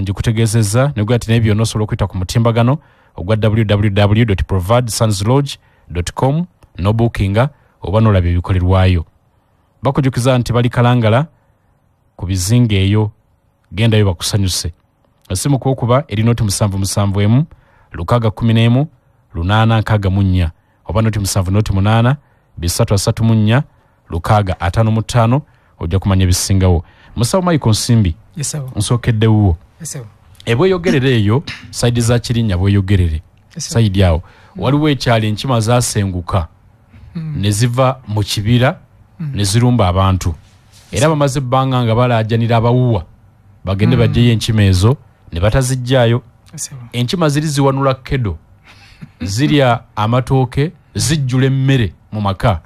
njikutegeezezza negwa nti naye byonna osobola okuyita ku mutimbagano ogwa www.provardsunslodge.com n'obuukinga oba n'olaba ebikolerwayo. Bakujjukiza nti bali Kalangala ku bizinga eyo, gendayo bakusanyuse. Essimu kwokuba eri 077 611 864 oba 078 334 655 ojja kumanya ebisingawo. Musawo Michael Nsimbi, nsookedde wuwo. Ebweyogerere eyo sayidi za Kirinnya, bweyogerere sayidi awo waliwo ekyalo enkima zaasenguka ne ziva mu kibira ne zirumba abantu, era bamaze ebbanga nga balaajanira abawuwa bagende bajjeyo enkima ezo ne batazijjaayo. Enkima ziri ziwanula kedo, zirya amatooke, zijjula emmere mu maka,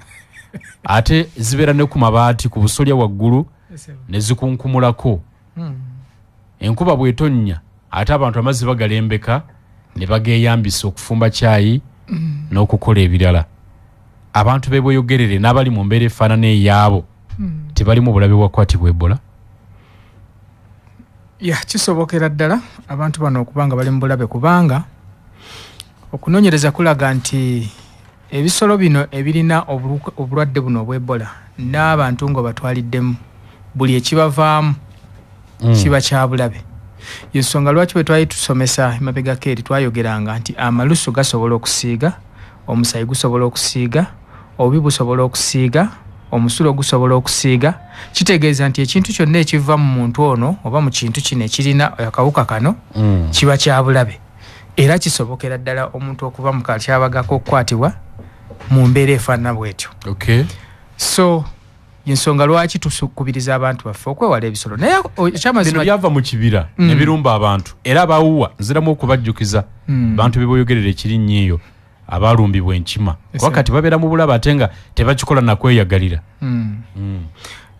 ate zibeera ne ku mabaati ku busolya waggulu ne zikunkumulako. Enkuba bw'etonnya ate abantu amazzi bagalembeka ne bageeyambisa okufumba caayi n'okukola ebirala. Abantu b'e Bweyogerere n'abali mu mbeera efaanana eyaabo tebali mu bulabe bwa kukwatibwa Ebola? Ya, kisobokera ddala abantu bano okuba nga bali mu bulabe, kubanga okunoonyereza kulaga nti ebisolo bino ebirina obulwadde buno obw'Ebola n'abantu nga batwaliddemu buli ekibavaamu kiba kya bulabe. Yensonga lwaki bwe twali tusomesa emabegako eri twayogeranga nti amalusu gasobola okusiiga, omusaayi gusobola okusiiga, obubi busobola okusiiga, omusulo gusobola okusiiga. Kitegeeza nti ekintu kyonna ekiva mu muntu ono oba mu kintu kino ekirina akawuka kano kiba kya bulabe, era kisobokera ddala omuntu okuva mu katyabagako okukwatibwa mu mbeera efaanana bw'etyo. So yensonga lwaki tusukubiriza abantu baffe okwewala ebisolo. Naye ekyamazima bino byava mu kibira ne birumba abantu, era abawuwa nziramu okubajjukiza bantu be boyogerera Ekirinnya eyo abalumbibwa enkima, kuba kati babeera mu bulabe ate nga tebakikola nakweyagalira.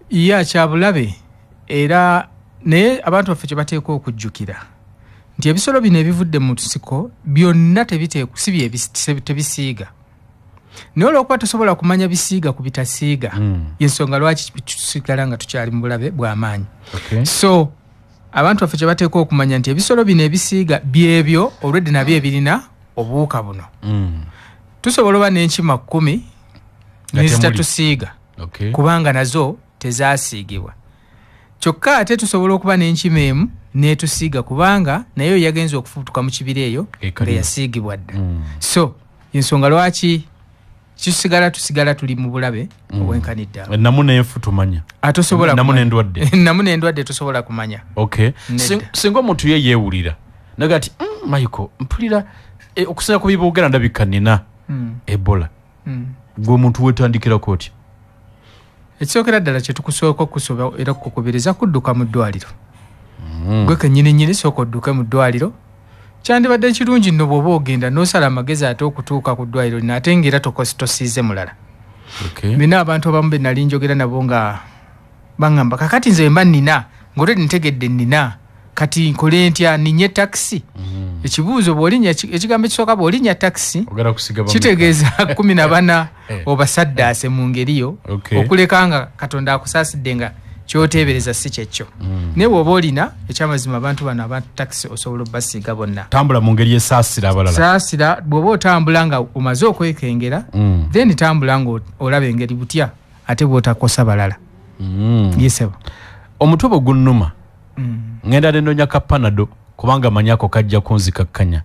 Ya, kya bulabe era naye abantu baffe kye bateekwa okujjukira nti ebisolo bino ebivudde mu nsiko byonna tebisiiga, naye olwokuba tosobola kumanya bisiiga ku bitasiiga, yensonga lwaki tusigala nga tukyali mu bulabe bw'amaanyi. So abantu baffe kye bateekwa okumanya nti ebisolo bino ebisiiga byebyo olwedde nabyo ebirina obuwuka buno. Tusobola oba n'enkima 10 nezitatusiiga kubanga nazo tezaasiigibwa. Kyokka ate tusobola okuba n'enkima emu n'etusiiga kubanga nayo yagenze okufutuka mu kibira eyo nga yasiigibwa dda. So ensonga lwaki tusigala tuli mu bulabe obwenkanidde awo. Namu n'enfu tumanya. Atosobola namu n'endwadde. Namu n'endwadde tosobola kumanya. Singa omuntu ye yeewulira naga ati Michael mpulira okusinga ku biboogera ndabika nina Ebola, gwe omuntu weetandikirako otya? Ekisookera ddala kye tukusooka okusoba era okukubiriza kudduka mu ddwaliro. Gwe kennyini nnyini sooka odduke mu ddwaliro. Kyandibadde kirungi nno bw'oba ogenda n'osala amagezi ate okutuuka ku ddwaliro lino ate ng'era tosiize mulala. Nina abantu abamu be nali njogera nabo nga baŋŋamba kakati nze mba nnina ng'olwedde ntegedde nnina, kati nkole ntya, nninye takisi? Ekibuuzo bw'olinnya, ekigambo ekisooka bw'olinnya takisi kitegeeza 14 obasaddaase mu ngeri yo, okuleka nga Katonda akusaasidde nga Kyoteebereza si kyekyo. Naye bw'oba olina ekyamazima, abantu bano aba takisi osobola obbasiiga bonna. Tambula mu ngeri esaasira abalala. Saasira. Bw'oba otambula nga omaze okwekengera, then tambula nga olaba engeri butya ate bw'otakosa balala. Yesebo. Omutwe bwe gunnuma, ngenda nenoonya ka Panado kubanga manyako kajja kunzikakkanya.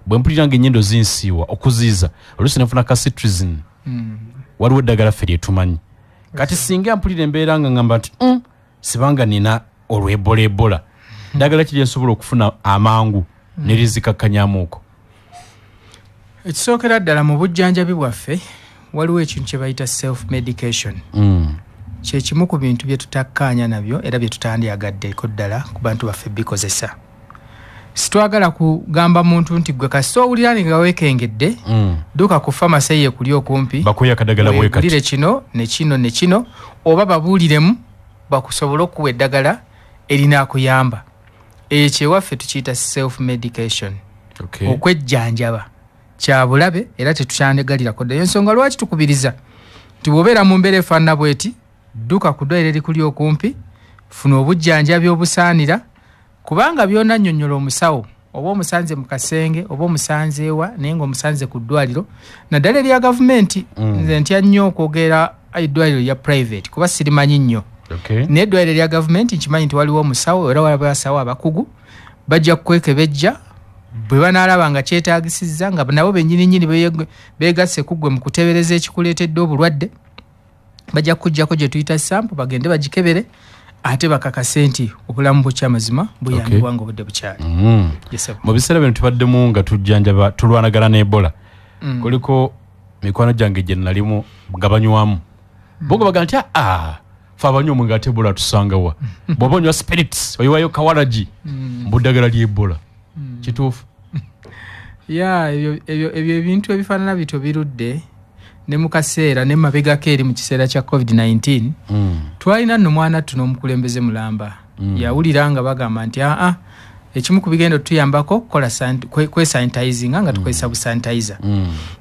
Bwe mpulira nga ennyindo zinsiiwa okuziiza, oluusi nenfuna ka cetirizine. Waliwo eddagala ffe lye tumanyi. Kati singa mpulira embeera nga ngamba nti sibanga nina olw'Ebola Ebola, ddagala ki lye nsobola okufuna amangu ne lizikakkanyamuuko? Ekisookera ddala, mu bujjanjabi bwaffe waliwo ekintu kye bayita self medication. Kyekimu ku bintu bye tutakkaanya nabyo era bye tutandiyagaddeko ddala ku bantu baffe bikozesa. Sitwagala kugamba muntu nti gwe kasita owulira nga weekengedde, dduka ku famasi ye kuli okumpi, bakuwe akadagala bwe kati, weegulire kino ne kino ne kino, oba babuuliremu bakusobole okuwa eddagala erinaakuyamba. Ekyo ewaffe tukiyita self medication. Okwejjanjaba kya bulabe era tetukyandegalirako ddala. Ensonga lwaki tukubiriza nti bw'obeera mu mbeera efaanana bweti, dduka ku ddwaliro erikuli okumpi, funa obujjanjabi obusaanira, kubanga byonna nnyonnyola omusawo, oba omusanze mu kasenge oba omusanze ewa, naye ng'omusanze ku ddwaliro naddala erya gavumenti. Nze ntya nnyo okwogera eddwaliro lya private kuba sirimanyi nnyo. Naye eddwaliro erya gavumenti nkimanyi nti waliwo omusawo era waliwo abasawo abakugu, bajja kukwekebejja. Bwe banaalaba nga kyetaagisizza, nga nabo bennyini nnyini beegasse ku ggwe mu kuteebereza ekikuleetedde obulwadde, bajja kukuggyako gye tuyita sample, bagende bagikebere ate bakakase nti obulamu bwo kyamazima buyambibwa nga obudde bukyali. Yes, sir. Mu biseera bino tubaddemu nga tujjanjaba, tulwanagana ne Ebola, kuliko mikwano gyange gye nalimu nga banywamu, bo nga bagamba nti aa, fe abanywa omwenge ate Ebola tusangawa? Bw'oba onywa spirits oyiwayo kawalagi mu ddagala ly'Ebola. Kituufu? Ya, ebyo ebintu ebifaanana bityo birudde ne mu kaseera ne mabegako eri mu kiseera kya COVID-19. Twalina nno mwana ttuno omukulembeze mulamba, yawulira nga bagamba nti aa, ekimu ku bigenda otuyambako kukola kwesanitizinga nga tukozesa busanitizer.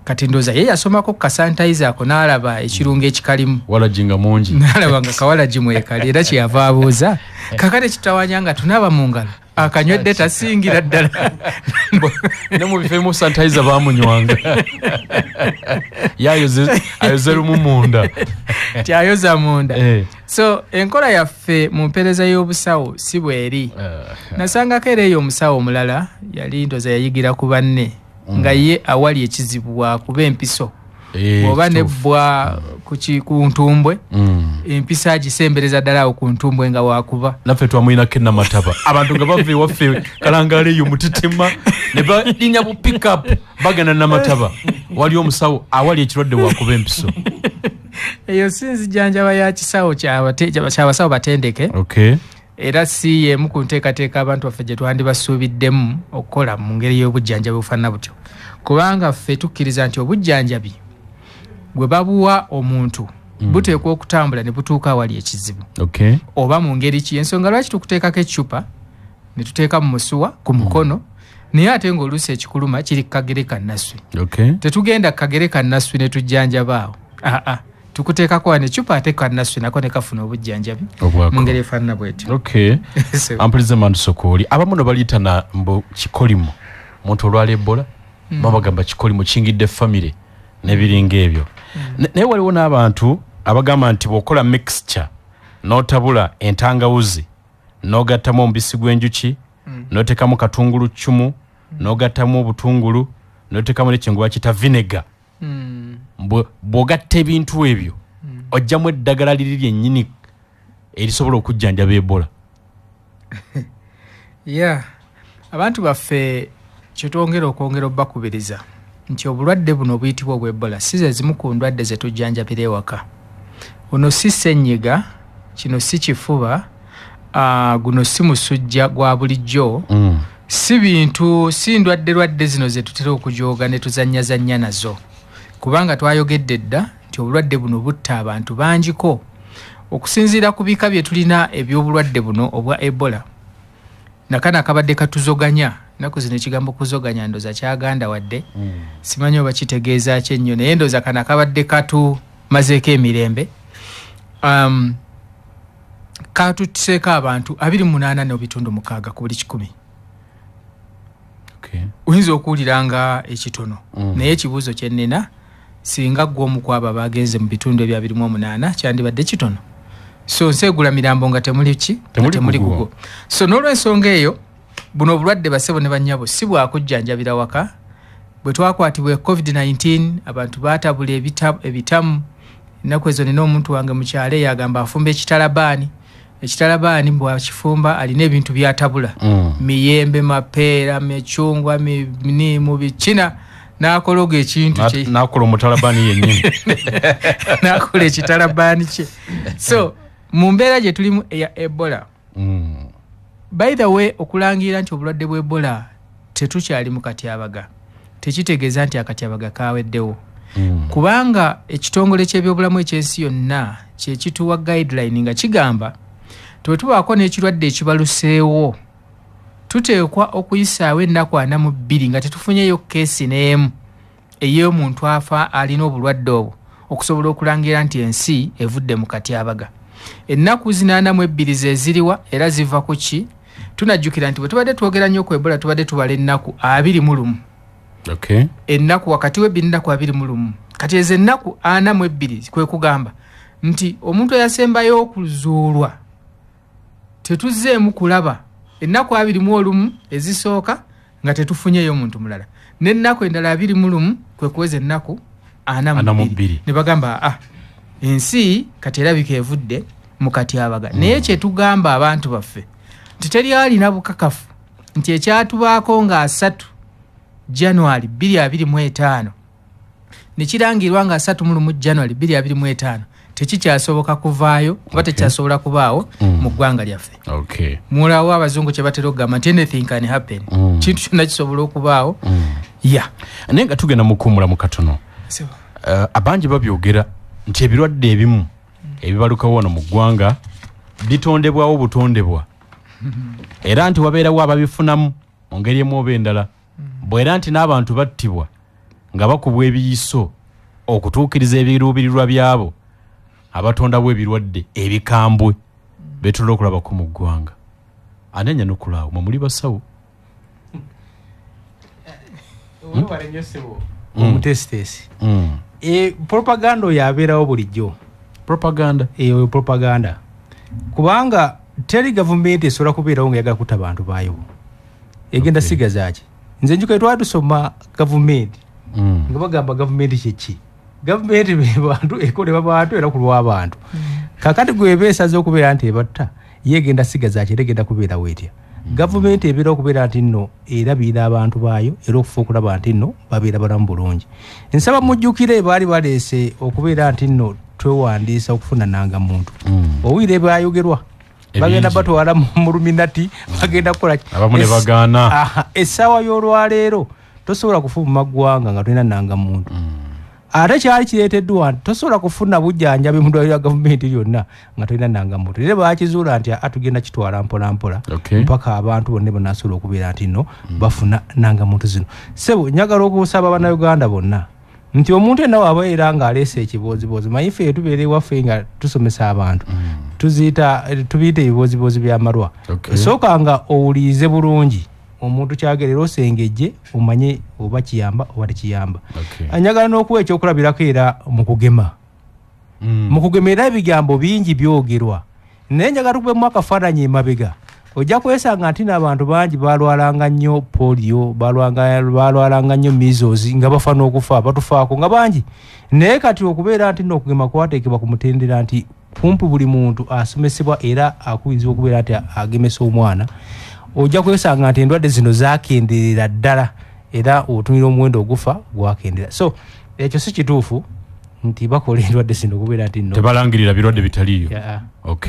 Kati ndowooza ye yasomako ku kasanitizer ako n'alaba ekirungo ekikalimu. Walagi nga mungi. N'alaba nga kawalagi mwekali, era kyeyava abuuza, kakati kitawanya nga tunaaba mu ngalo, akanywedde tasingira ddala. Ne mu bifo ebimu sanitizer bamunywanga, ye ayoze lumu munda. Tyayoza munda. So enkola yaffe mu mpeereza y'obusawo si bweri. Nasangako era eyo omusawo omulala yali ndowooza yayigira ku banne, nga ye awali ekizibu wakuba empiso bw'oba nebbwa ku ntumbwe, empiso agisembereza ddala awo ku ntumbwe nga wakuba. Naffe twamuyinako enamataba, abantu nga bava ewaffe Kalangala eyo Mutetema ne balinya bu pickup bagenda Namataba, wali omusawo awali ekirwadde wakuba empiso. Eyo si nzijanjaba ya kisawo kyabasawo batendeke. Era si yemu ku nteekateeka abantu baffe gye twandibasuubiddemu okukola mu ngeri y'obujjanjabi obufaanana butyo, kubanga ffe tukkiriza nti obujjanjabi bwe babuwa omuntu buteekwa okutambula ne butuuka awali ekizibu oba mu ngeri ki. Ensonga lwaki tukuteekako eccupa ne tuteeka mu musuwa ku mukono, naye ate ng'oluusi ekikuluma kiri ku kagere kannaswi, tetugenda ku kagere kannaswi ne tujjanjaba awo. Aa, tukuteekako wano eccupa ate kannaswi nako ne kafuna obujjanjabi Obwako. mu ngeri efaanana bwetyo. Ampulize mandusokooli abamu no baliyita mbu kikolimo, muntu olwala Ebola babagamba kikolimo kingidde famire n'ebiringa ebyo. Naye waliwo n'abantu abagamba nti bw'okola mixture n'otabula entangawuzi n'ogattamu omubisi gw'enjuki, n'oteekamu katungulu ccumu, n'ogattamu obutungulu, n'oteekamu n'ekintu bakiyita vinegar, bw'ogatta ebintu ebyo ojjamu eddagala liri lyennyini erisobola okujjanjaba Ebola. Yeah, abantu baffe kyetwongera okwongera obbakubiriza nti obulwadde buno obuyitibwa obw'Ebola si ze zimu ku ndwadde ze tujjanjabira ewaka. Ono si ssenyiga, kino si kifuba, guno si musujja gwa bulijjo, si bintu, si ndwadde lwadde zino ze tutera okujooga ne tuzannyazannya nazo, kubanga twayogedde dda nti obulwadde buno butta abantu bangiko. Okusinziira ku bika bye tulina eby'obulwadde buno obwa Ebola, nakano akabadde katuzoganya ennaku zino, ekigambo kuzoganya ndowooza kyaganda wadde simanyi oba kitegeeza ki ennyo, naye ndowooza kano akabadde katumazeeko emirembe. Katuseeko abantu 28.6 ku buli 100. Okay. Oyinza okuwulira nga ekitono. Naye ekibuuzo kye nnina, singa ggwe omu ku abo abagenze mu bitundu ebya 28 kyandibadde kitono. So nseegula mirambo nga temuli ki? Temuli gugo. So n'olwensonga eyo, buno obulwadde basebo ne bannyabo si bwakujjanjabira waka. Bwe twakwatibwa COVID-19 abantu baatabula ebitamu. Ennaku ezo nina omuntu wange mu kyalo eyagamba afumba ekitalabaani. Ekitalabaani bw'akifumba alina ebintu by'atabula. Miyembe, mapeera, micungwa, miniimu, bikina, n'akologa ekintu kye. N'akola omutalabaani yennyini. N'akola ekitalabaani kye. So mu mbeera gye tulimu eya Ebola, by the way, okulangirira nti obulwadde bwa Ebola tetukyali mu katyabaga tekitegeeza nti akatyabaga kaweddewo. Kubanga ekitongole ky'ebyobulamu eky'ensi yonna kye kituwa guideline nga kigamba bwe tubaako n'ekirwadde ekibaluseewo tuteekwa okuyisaawo ennaku 42 nga tetufunyeyo keesi n'emu ey'omuntu afa alina obulwadde obwo okusobola okulangira nti ensi evudde mu katyabaga. Ennaku 82 ze ziriwa era ziva ku ki? Tunajjukira nti bwe tubadde twogera nnyo ku Ebola tubadde tubala ennaku 21. Okay. Ennaku wakati w'ebbiri n'ennaku 21. Kati ezo ennaku 42 kwe kugamba nti omuntu eyasembayo okuzuulwa tetuzzeemu kulaba ennaku 21 ezisooka nga tetufunyeyo omuntu mulala, n'ennaku endala 21 kwe kuweza ennaku 42. Ne bagamba ensi kati erabika evudde mu katyabaga. Naye kye tugamba abantu baffe nti teri alina bukakafu nti ekyatubaako nga 3 January 2025 ne kirangirwa nga 31 January 2025 tekikyasoboka kuvaayo oba tekyasobola kubaawo mu ggwanga lyaffe. Okay. Mulawo abazungu kye batera okugamba nti anything can happen. Kintu kyonna kisobola okubaawo. Yeah. Naye nga tugenda mu kuwummula mu katono, abangi babyogera nti ebirwadde ebimu ebibalukawo wano mu ggwanga bitondebwawo butondebwa, era nti wabeerawo ababifunamu mu ngeri emu oba endala, bwera nti n'abantu battibwa nga bakubwa ebiyiso okutuukiriza ebiruubirirwa byabo abatondawo ebirwadde ebikambwe betulina okulabako mu ggwanga. Anenya n'okulaawo mwe muli basawo. Omutesitesi. Propaganda oyo abeerawo bulijjo. Propaganda? Eyo propaganda. Kubanga teri gavumenti esobola kubeerawo nga eyagala kutta bantu baayo. Egenda sigaza ki? Nze njuka twali tusoma gavumenti. Nga bagamba gavumenti kyeki? Gavumenti bantu ekolebwa bantu era ku lw'abantu. Kakati gwe esaze okubeera nti ebatta, ye egenda sigaza ki era egenda kubeerawo etya? Gavumenti ebeera okubeera nti nno erabirira abantu baayo era okufa okulaba nti nno babeera balamu bulungi. Nsaba mujjukire baali baleese okubeera nti nno twewandiisa okufuna nangamuntu. Owulira ebyayogerwa bagenda batwala mu luminati, bagenda kukola ki? Abamu ne bagaana. Essaawa y'olwaleero tosobola kufuluma ggwanga nga tolina nangamuntu. Ate kyali kireeteddwa nti tosobola kufuna bujjanjabi mu ddwaliro lya gavumenti lyonna nga tolina nangamuntu. Era baakizuula nti tugenda kitwala mpola mpola mpaka abantu bonna banaasobola okubeera nti nno bafuna nangamuntu zino. Ssebo njagala okusaba Bannayuganda bonna nti omuntu yenna w'abeera ng'aleese ekibooziboozi, manyi ffe tubeera ewaffe nga tusomesa abantu, tubiyita ebibooziboozi by'amalwa. Sooka nga owulirize bulungi omuntu kyagerera osengejje omanye oba kiyamba oba tekiyamba. Njagala n'okuwa ekyokulabirako era mu kugema. Mu kugema era ebigambo bingi byogerwa, naye njagala tukubemu akafaananyi emabega. Ojja kwesanga nti n'abantu bangi balwalanga nnyo polio, balwalanga nnyo measles nga bafa n'okufa, batufaako nga bangi. Naye kati okubeera nti n'okugema kwateekebwa ku mutendera nti kumpi buli muntu asomesebwa era akubirizibwa okubeera nti agemesa omwana, ojja kwesanga nti endwadde zino zakenderera ddala era otunira omuwendo ogufa gwakendera. So ekyo si kituufu nti bakola endwadde zino okubeera nti nno tebalangirira birwadde bitaliiyo.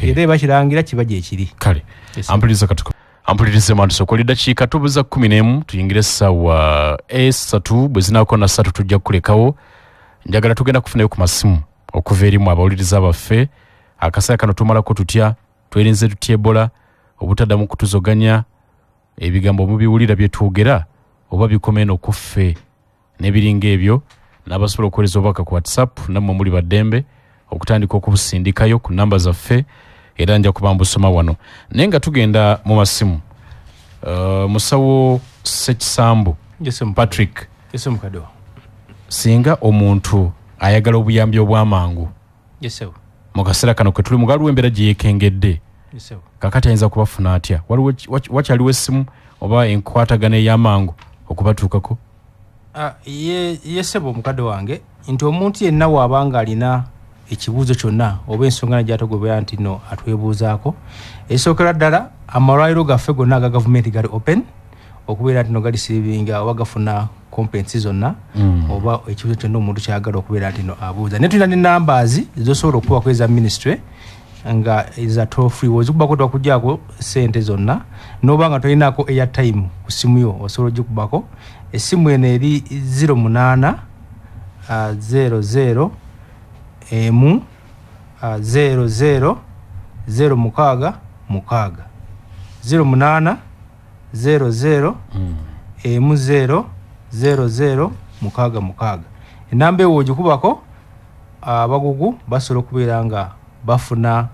Era bakirangira kiba gye kiri. Kale ampuliriza katuko ampulirize mwantu sokola eddakiika tubuza 11 tuyingire essaawa 3 bwe zinaako na 3 tujja kukulekawo. Njagala tugenda kufunayo ku masimu okuva erimu abawuliriza baffe. Akaseera kano tumalako tutya, twerinze tutya Ebola, obutaddamu kutuzoganya, ebigambo mubiwulira bye twogera oba bikome eno ku ffe n'ebiringa ebyo. N'abasobola okuweereza obubaka ku WhatsApp nammwe muli baddembe okutandika okubusindikayo ku namba zaffe era nja kuba mbusoma wano. Naye nga tugenda mu masimu, musawo Ssekisambu Patrick, singa omuntu ayagala obuyambi obw'amangu mu kaseera kano ke tuli, waliwo embeera gye yeekengedde, kakati ayinza kubafuna atya? Waliwo wakyaliwo essimu oba enkwatagana ey'amangu okubatuukako? Ye ssebo mukadde wange, nti omuntu yenna waabanga alina ekibuuzo kyonna oba ensonga gyatogobera nti no atwebuuzaako, esookera ddala amalwaliro gaffe gonna aga gavumenti gali open okubeera nti no galiceivinga oba gafuna complaints zonna oba ekibuuzo kyonna omuntu kyayagala okubeera nti no abuuza. Naye tulina ne numbers zosobola okubako eza ministry nga eza toll free, wozikubako twakuggyako sente zonna, n'oba nga tolinaako airtime ku ssimu yo osobola ogikubako. Essimu eno eri 08 00 emu 00 06 6 08 00 emu 0 00 6 6. Enamba ewo ogikubako, abagugu basobola okubeera nga bafuna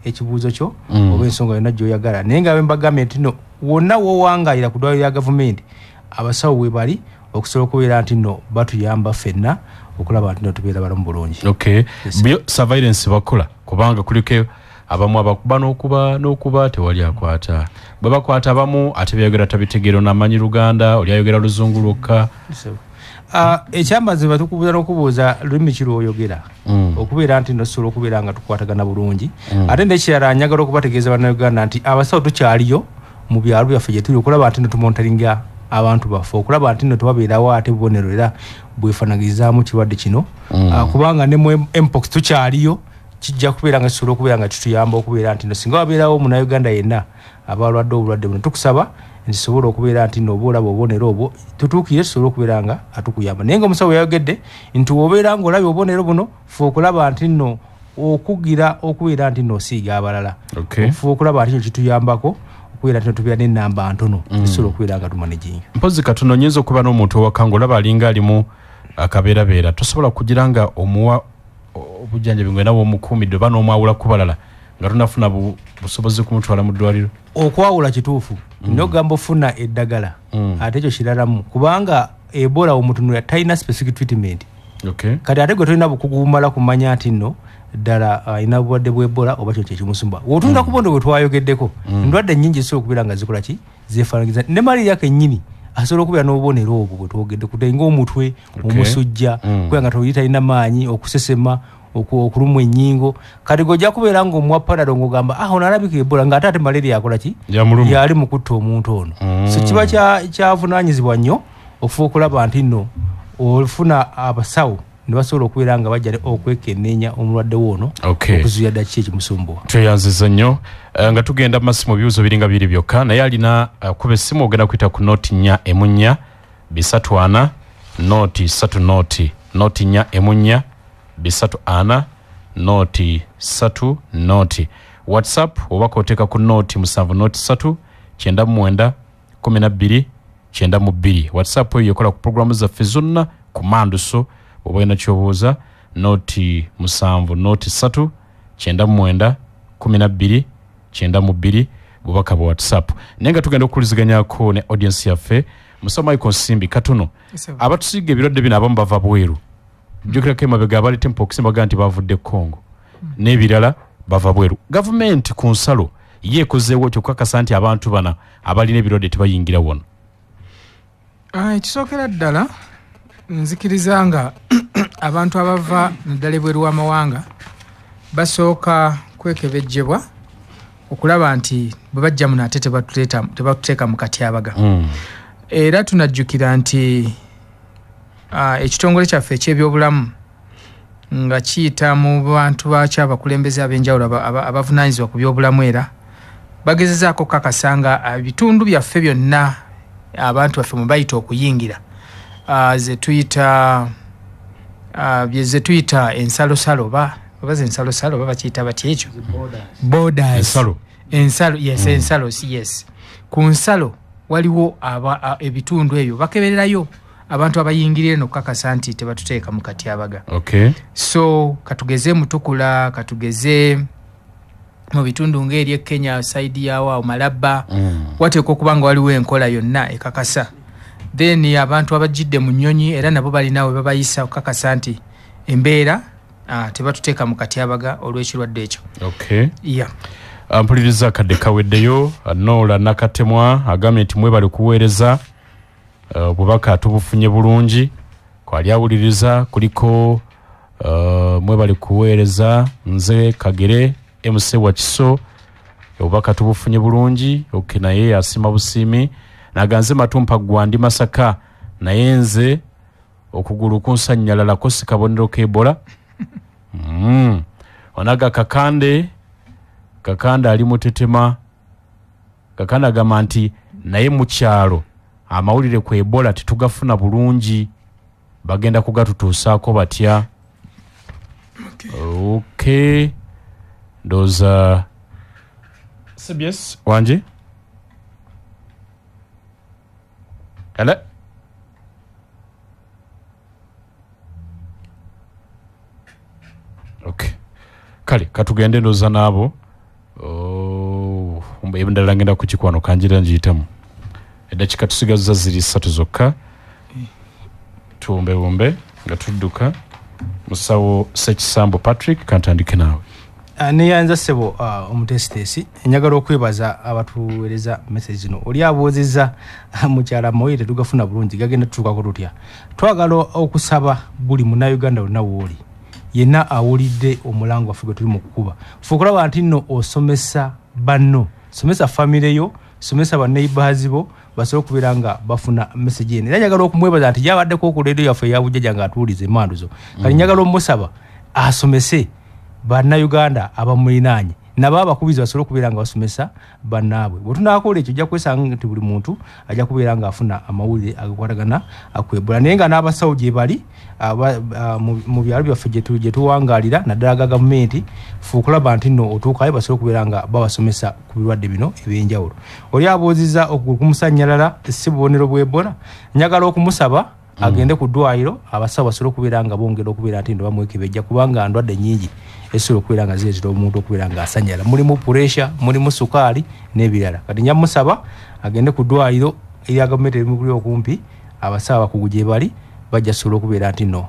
ekibuuzo kyo oba ensonga yonna gy'oyagala. Naye nga mbagambye nti no wonna w'owangaalira ku ddwaliro lya gavumenti abasawo we bali okusobola okubeera nti no batuyamba ffenna okulaba nti no tubeera balamu bulungi. Okay. Bio surveillance bakola, kubanga kuliko abamu abakuba n'okuba tewali akwata, bwe bakwata abamu ate byayogera tabitegeera, onamanyi Luganda, oli ayogera Luzungu lwokka. Ekyamazima tukubuuza n'okubuuza lulimi ki lw'oyogera okubeera nti nosobola okubeera nga tukwatagana bulungi. Ate n'ekirala njagala okubategeeza Bannayuganda nti abasawo tukyaliyo mu byalo byaffe gye tuli okulaba nti no tumonitoringa abantu baffe, okulaba nti no tewabeerawo ate bubonero era bwefaanagirizaamu kirwadde kino, kubanga ne mu mpox tukyaliyo, kijja kubeera nga kisobola okubeera nga kituyamba okubeera nti no singa wabeerawo Munnayuganda yenna abalwadde obulwadde buno, tukusaba nti tusobole okubeera nti no oba olaba obubonero obwo tutuukire tusobole okubeera nga atukuyamba. Naye nga omusawo yayogedde nti wobeera ng'olabye obubonero buno, ffe okulaba nti nno okugira okubeera nti nno osiiga abalala, okufuba okulaba nti kituyambako okubeera nti tubeera n'ennamba ntono tusobola okubeera nga tumanaginga. Mpozi katono, nyinza okuba n'omuntu owaka ng'olaba alinga alimu akabeerabeera, tosobola kugira nga omuwa obujjanjabi ng'olina bw'omukuumidde oba n'omwawula ku balala nga tonafuna busobozi kumutwala mu ddwaliro? Okwawula kituufu, n'ogamba ofuna eddagala ate ekyo kiralamu, kubanga Ebola omutunula talina specific treatment. Kati ate gwe tolina bukugu bumala kumanya nti nno ddala alina bulwadde bwa Ebola oba kyo kyekimusumba. W'otunula ku bondo bwe twayogeddeko, endwadde nnyingi zisobola okubeera nga zikola ki, zeefaanaanyiriza ne malaria kennyini asobola okubeera n'obubonero obwo bwe twogedde, kute ng'omutwe, omusujja, kubeera nga toli talina maanyi, okusesema, okulumwa ennyingo. Kati gwe ojja kubeera ng'omuwa Panadol ng'ogamba ono alabika Ebola, ng'ate ate malaria akola ki, yali mu kutta omuntu ono. So kiba kyavunaanyizibwa nnyo okufuba okulaba nti nno ofuna abasawo ne basobola okubeera nga bajja okwekenneenya omulwadde wo ono okuzuula ddala kiki ekimusumbuwa. Tweyanziza nnyo. Nga tugenda mu masimu, ebibuuzo biringa biri byokka, naye alina kuba essimu ogenda kuyita ku 0 4 3 4 0 3 0 0 4 3 4 0 3 0. WhatsApp oba koteeka ku 0 7 0 3 99 12 92. WhatsApp eyo ekola ku programu zaffe zonna ku manduso, oba olina ky'obuuza 0 7 0 3 99 12 92, bubaka bwa WhatsApp. Naye nga tugenda okuwuliziganyako ne audience yaffe, Musawo Michael Nsimbi, katono, abatusiiga ebirwadde bino abamu bava bweru, jjukirako emabega abaleeta mpox baga nti bavudde Congo n'ebirala bava bweru. Gavumenti ku nsalo ye ekozeewo kyokukakasa nti abantu bana abalina ebirwadde tebayingira wano? Ekisookera ddala nzikiriza nga abantu abava naddala ebweru w'amawanga basooka kwekebejjebwa okulaba nti bwe bajja muno ate tebatuteeka mu katyabaga. Era tunajjukira nti ekitongole kyaffe ekyebyobulamu nga kiyita mu bantu bakyo abakulembeze ab'enjawulo abavunaanyizibwa ku byobulamu, era bagezezaako okukakasa nga ebitundu byaffe byonna abantu baffe mwe bayita okuyingira, ze tuyita ensalosalo oba ze ensalosalo oba bakiyita batya ekyo, borders, ensalo, yes, ensalo, yes. Ku nsalo waliwo ebitundu ebyo bakebererayo abantu abayingirira eno okukakasa nti tebatuteeka mu katyabaga. So katugeze Mutukula, katugeze Mu bitundu ng'eri e Kenya saidi yawo Malaba, wateekwa okuba nga waliwo enkola yonna ekakasa. Then abantu abajjidde mu nnyonyi era nabo balina we babayisa okukakasa nti embeera tebatuteeka mu katyabaga olw'ekirwadde ekyo. Okay. Yeah. Mpuliriza akadde kaweddeyo. Nola Nakatemwa agambye nti mwebale kuweereza, obubaka tubufunye bulungi. Kwali awuliriza kuliko mwebale kuweereza nze Kagere MC Wakiso, obubaka tubufunye bulungi. Okay, naye asima busiimi naganze Matumpa Gwandi Masaka, naye nze okugulu kunsanyalala ko si kabonero k'Ebola. Onaga Kakande ali mutetema. Kakande agamba nti naye mu kyalo amawulire ku Ebola tetugafuna bulungi, bagenda kugatutuusaako batya? Okay. Ndowooza CBS wanje. Hello? Okay. Kale katugende ndowooza n'abo. Ebindala ngenda kukikwano kanjira njiyitamu. Eddakiika tusigazza ziri 3 zokka. Tuwumbewumbe nga tudduka. Musawo Ssekisambo Patrick, kantandike naawe. Neyanza ssebo omuteesiteesi, njagala okwebaza abatuweereza message zino. Oli abuuzizza mukyala amawulire tetugafuna bulungi, gagenda tutuukako tutya? Twagala okusaba buli munnayuganda wonna w'oli yenna awulidde omulango waffe gwe tuli mu kukuba, ffe okulaba nti nno osomesa banno, somesa famire yo, somesa banneighbors bo, basobole okubeera nga bafuna message eno. Era njagala okumwebaza nti yabaddeko ku leediyo yaffe eya Bujjajja ng'atuwuliza emmanduso. Kati njagala omusaba asomese bannayuganda abamulinaanye nabo abakubizi basobole okubeera nga basomesa bannaabwe. Bwe tunaakola ekyo ojja kwesanga nti buli muntu ajja kubeera ng'afuna amawulire agakwatagana ku Ebola. Naye nga n'abasawo gye bali mu byalo byaffe gye tuwangaalira naddala ga gavumenti, ffe okulaba nti nno otuukayo basobole okubeera nga babasomesa ku birwadde bino ebyenjawulo. Oli abuuzizza okugulu kumusannyalala si bubonero bwa Ebola, njagala okumusaba agende ku ddwaliro abasawo basobole okubeera nga bongera okubeera nti nno bamwekebejja, kubanga ndwadde nnyingi esobola okubeera nga zireetera omuntu okubeera ng'asanyala. Mulimu puresha, mulimu sukaali n'ebirala. Kati nja musaba agende ku ddwaliro erya gavumenti erimukuli okumpi, abasawo abakugu gye bali bajja sobola okubeera nti nno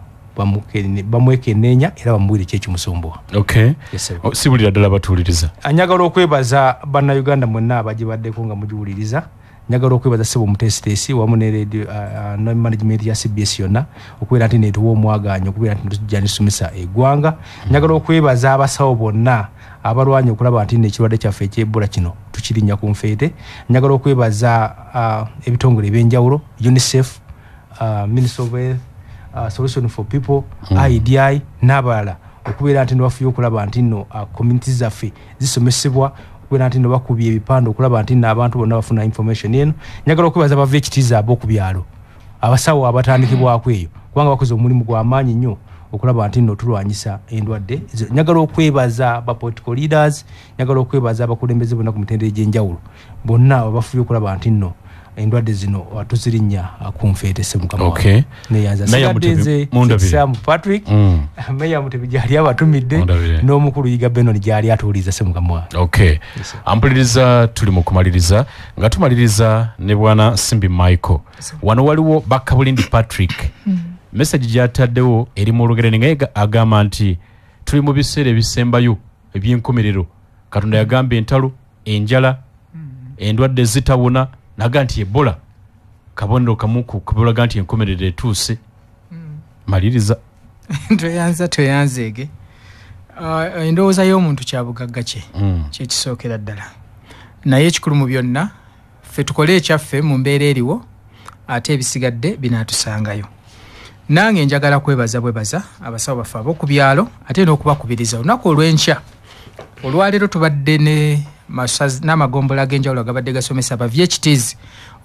bamwekenneenya era bamubuulire ki ekimusumbuwa. Okay. Yes, sir. Si bulira ddala batuwuliriza. Njagala okwebaza bannayuganda mwenna abagibaddeko nga mugiwuliriza. Njagala okwebaza ssebo omuteesiteesi wamu ne radio ne management ya CBS yonna okubeera nti neetuwa omwagaanya okubeera nti tujja nesomesa eggwanga. Njagala okwebaza abasawo bonna abalwanye okulaba nti n'ekirwadde kyaffe eky'Ebola kino tukirinnya ku nfeete. Njagala okwebaza ebitongole ebyenjawulo, UNICEF, Ministry of Health, Solution for People, IDI n'abalala okubeera nti nebafuye okulaba nti nno communities zaffe zisomesebwa, okubeera nti nno bakubye ebipande okulaba nti nno abantu bonna bafuna information eno. Njagala okwebaza bava ekitiiza ab'oku byalo, abasawo abatandikibwako eyo, kubanga bakoze omulimu gw'amaanyi nnyo okulaba nti nno tulwanyisa endwadde. Njagala okwebaza ba political leaders, njagala okwebaza abakulembeze bonna ku mitendera egy'enjawulo bonna abafuye okulaba nti nno endwadde zino tuzirinnya ku nfeete. Sse mukama wange. Neyanza. Sigadde nze Ssekisambo Patrick, Meya Mutebi gyali abatumidde n'omukulu Yiga Benon gyali atuwuliriza. Sse mukama wange. Okay. Ampuliriza tuli mu kumaliriza, nga tumaliriza ne bwana Simbi Michael. Wano waliwo Bakabulindi Patrick. Message gy'ataddewo eri mu Lugere naye agamba nti tuli mu biseera ebisembayo eby'enkomerero. Katonda yagamba entalo, enjala, endwadde zitawona, naga nti Ebola kabonero kamu kubulaga nti enkomerero etuuse. Maliriza. Tweyanza tweyanzeege. Endowooza y'omuntu kyabugagga kye kyekisookera ddala, naye ekikulu mu byonna ffe tukole ekyaffe mu mbeera eriwo, ate ebisigadde binaatusangayo. Nange njagala kwebaza bwebaza abasawo baffe ab'oku byalo ate n'okubakubiriza olunaku olw'enkya. Olwaleero tubadde n'amagombola ag'enjawulo agabadde gasomesa aba VHTs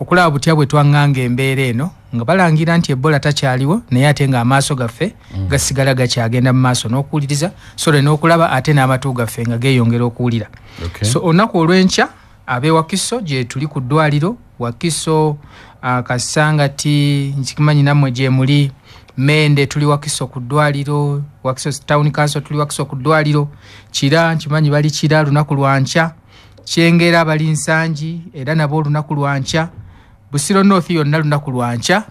okulaba butya bwe twaŋŋanga embeera eno, nga balangira nti Ebola takyaliwo, naye ate ng'amaaso gaffe gasigala gakyagenda mu maaso n'okuwuliriza, so n'okulaba, ate n'amatu gaffe nga geeyongera okuwulira. So olunaku olw'enkya ab'e Wakiso gye tuli ku ddwaliro, Wakiso, Kasangati, nkimanyi nammwe gye muli, Mende tuli Wakiso ku ddwaliro, Wakiso Town Council tuli Wakiso ku ddwaliro, Kira nkimanyi bali Kira lunaku lwankya, Kyengera bali Nsangi era nabo olunaku lwankya, Busiro North yonna lunaku lwankya.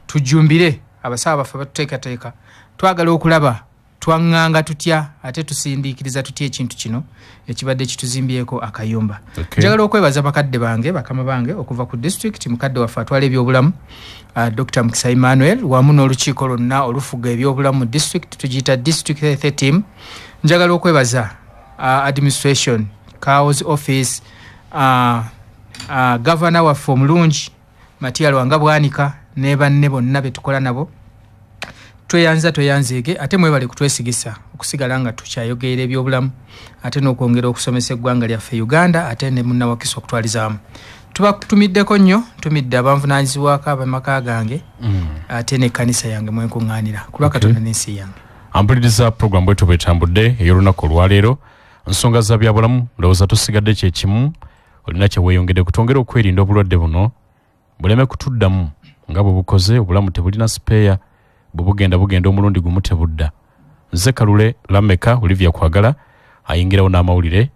Tujumbire abasawo baffe batuteekateeka, twagala okulaba twaŋŋanga tutya ate tusindiikiriza tutya ekintu kino ekibadde kituzimbyeko akayumba. Njagala okwebaza bakadde bange, bakama bange okuva ku district, mukadde waffe atwala ebyobulamu Dr. Mukisa Emmanuel wamu n'olukiiko lwonna olufuga ebyobulamu mu district, tugiyita district health team. Njagala okwebaza administration, CAO's office, gavana waffe omulungi Matia Lwanga Bwanika ne banne bonna betukola nabo. Tweyanza tweyanzeege, ate mwebale kutwesigisa okusigala nga tukyayogerera ebyobulamu ate n'okwongera okusomesa eggwanga lyaffe Uganda ate ne munnawakiso okutwalizaamu. Tubatumiddeko nnyo, ntumidde abanvunaanyizibwako ab'amaka gange ate n'ekkanisa yange mwenkuŋŋaanira ku lwa Katonda n'ensi yange. Ampuliriza program bwetu bwetambudde ey'olunaku olwaleero, nsonga za byabulamu, ndowooza tusigadde kyekimu, olina kye weeyongedde kutwongera okwerinda obulwadde buno buleme kutuddamu nga bwe bukoze. Obulamu tebulina sipeeya, bwe bugenda bugenda omulundi gumu tebudda. Nze Kalule Lameka Olivia Kwagala ayingirawo n'amawulire.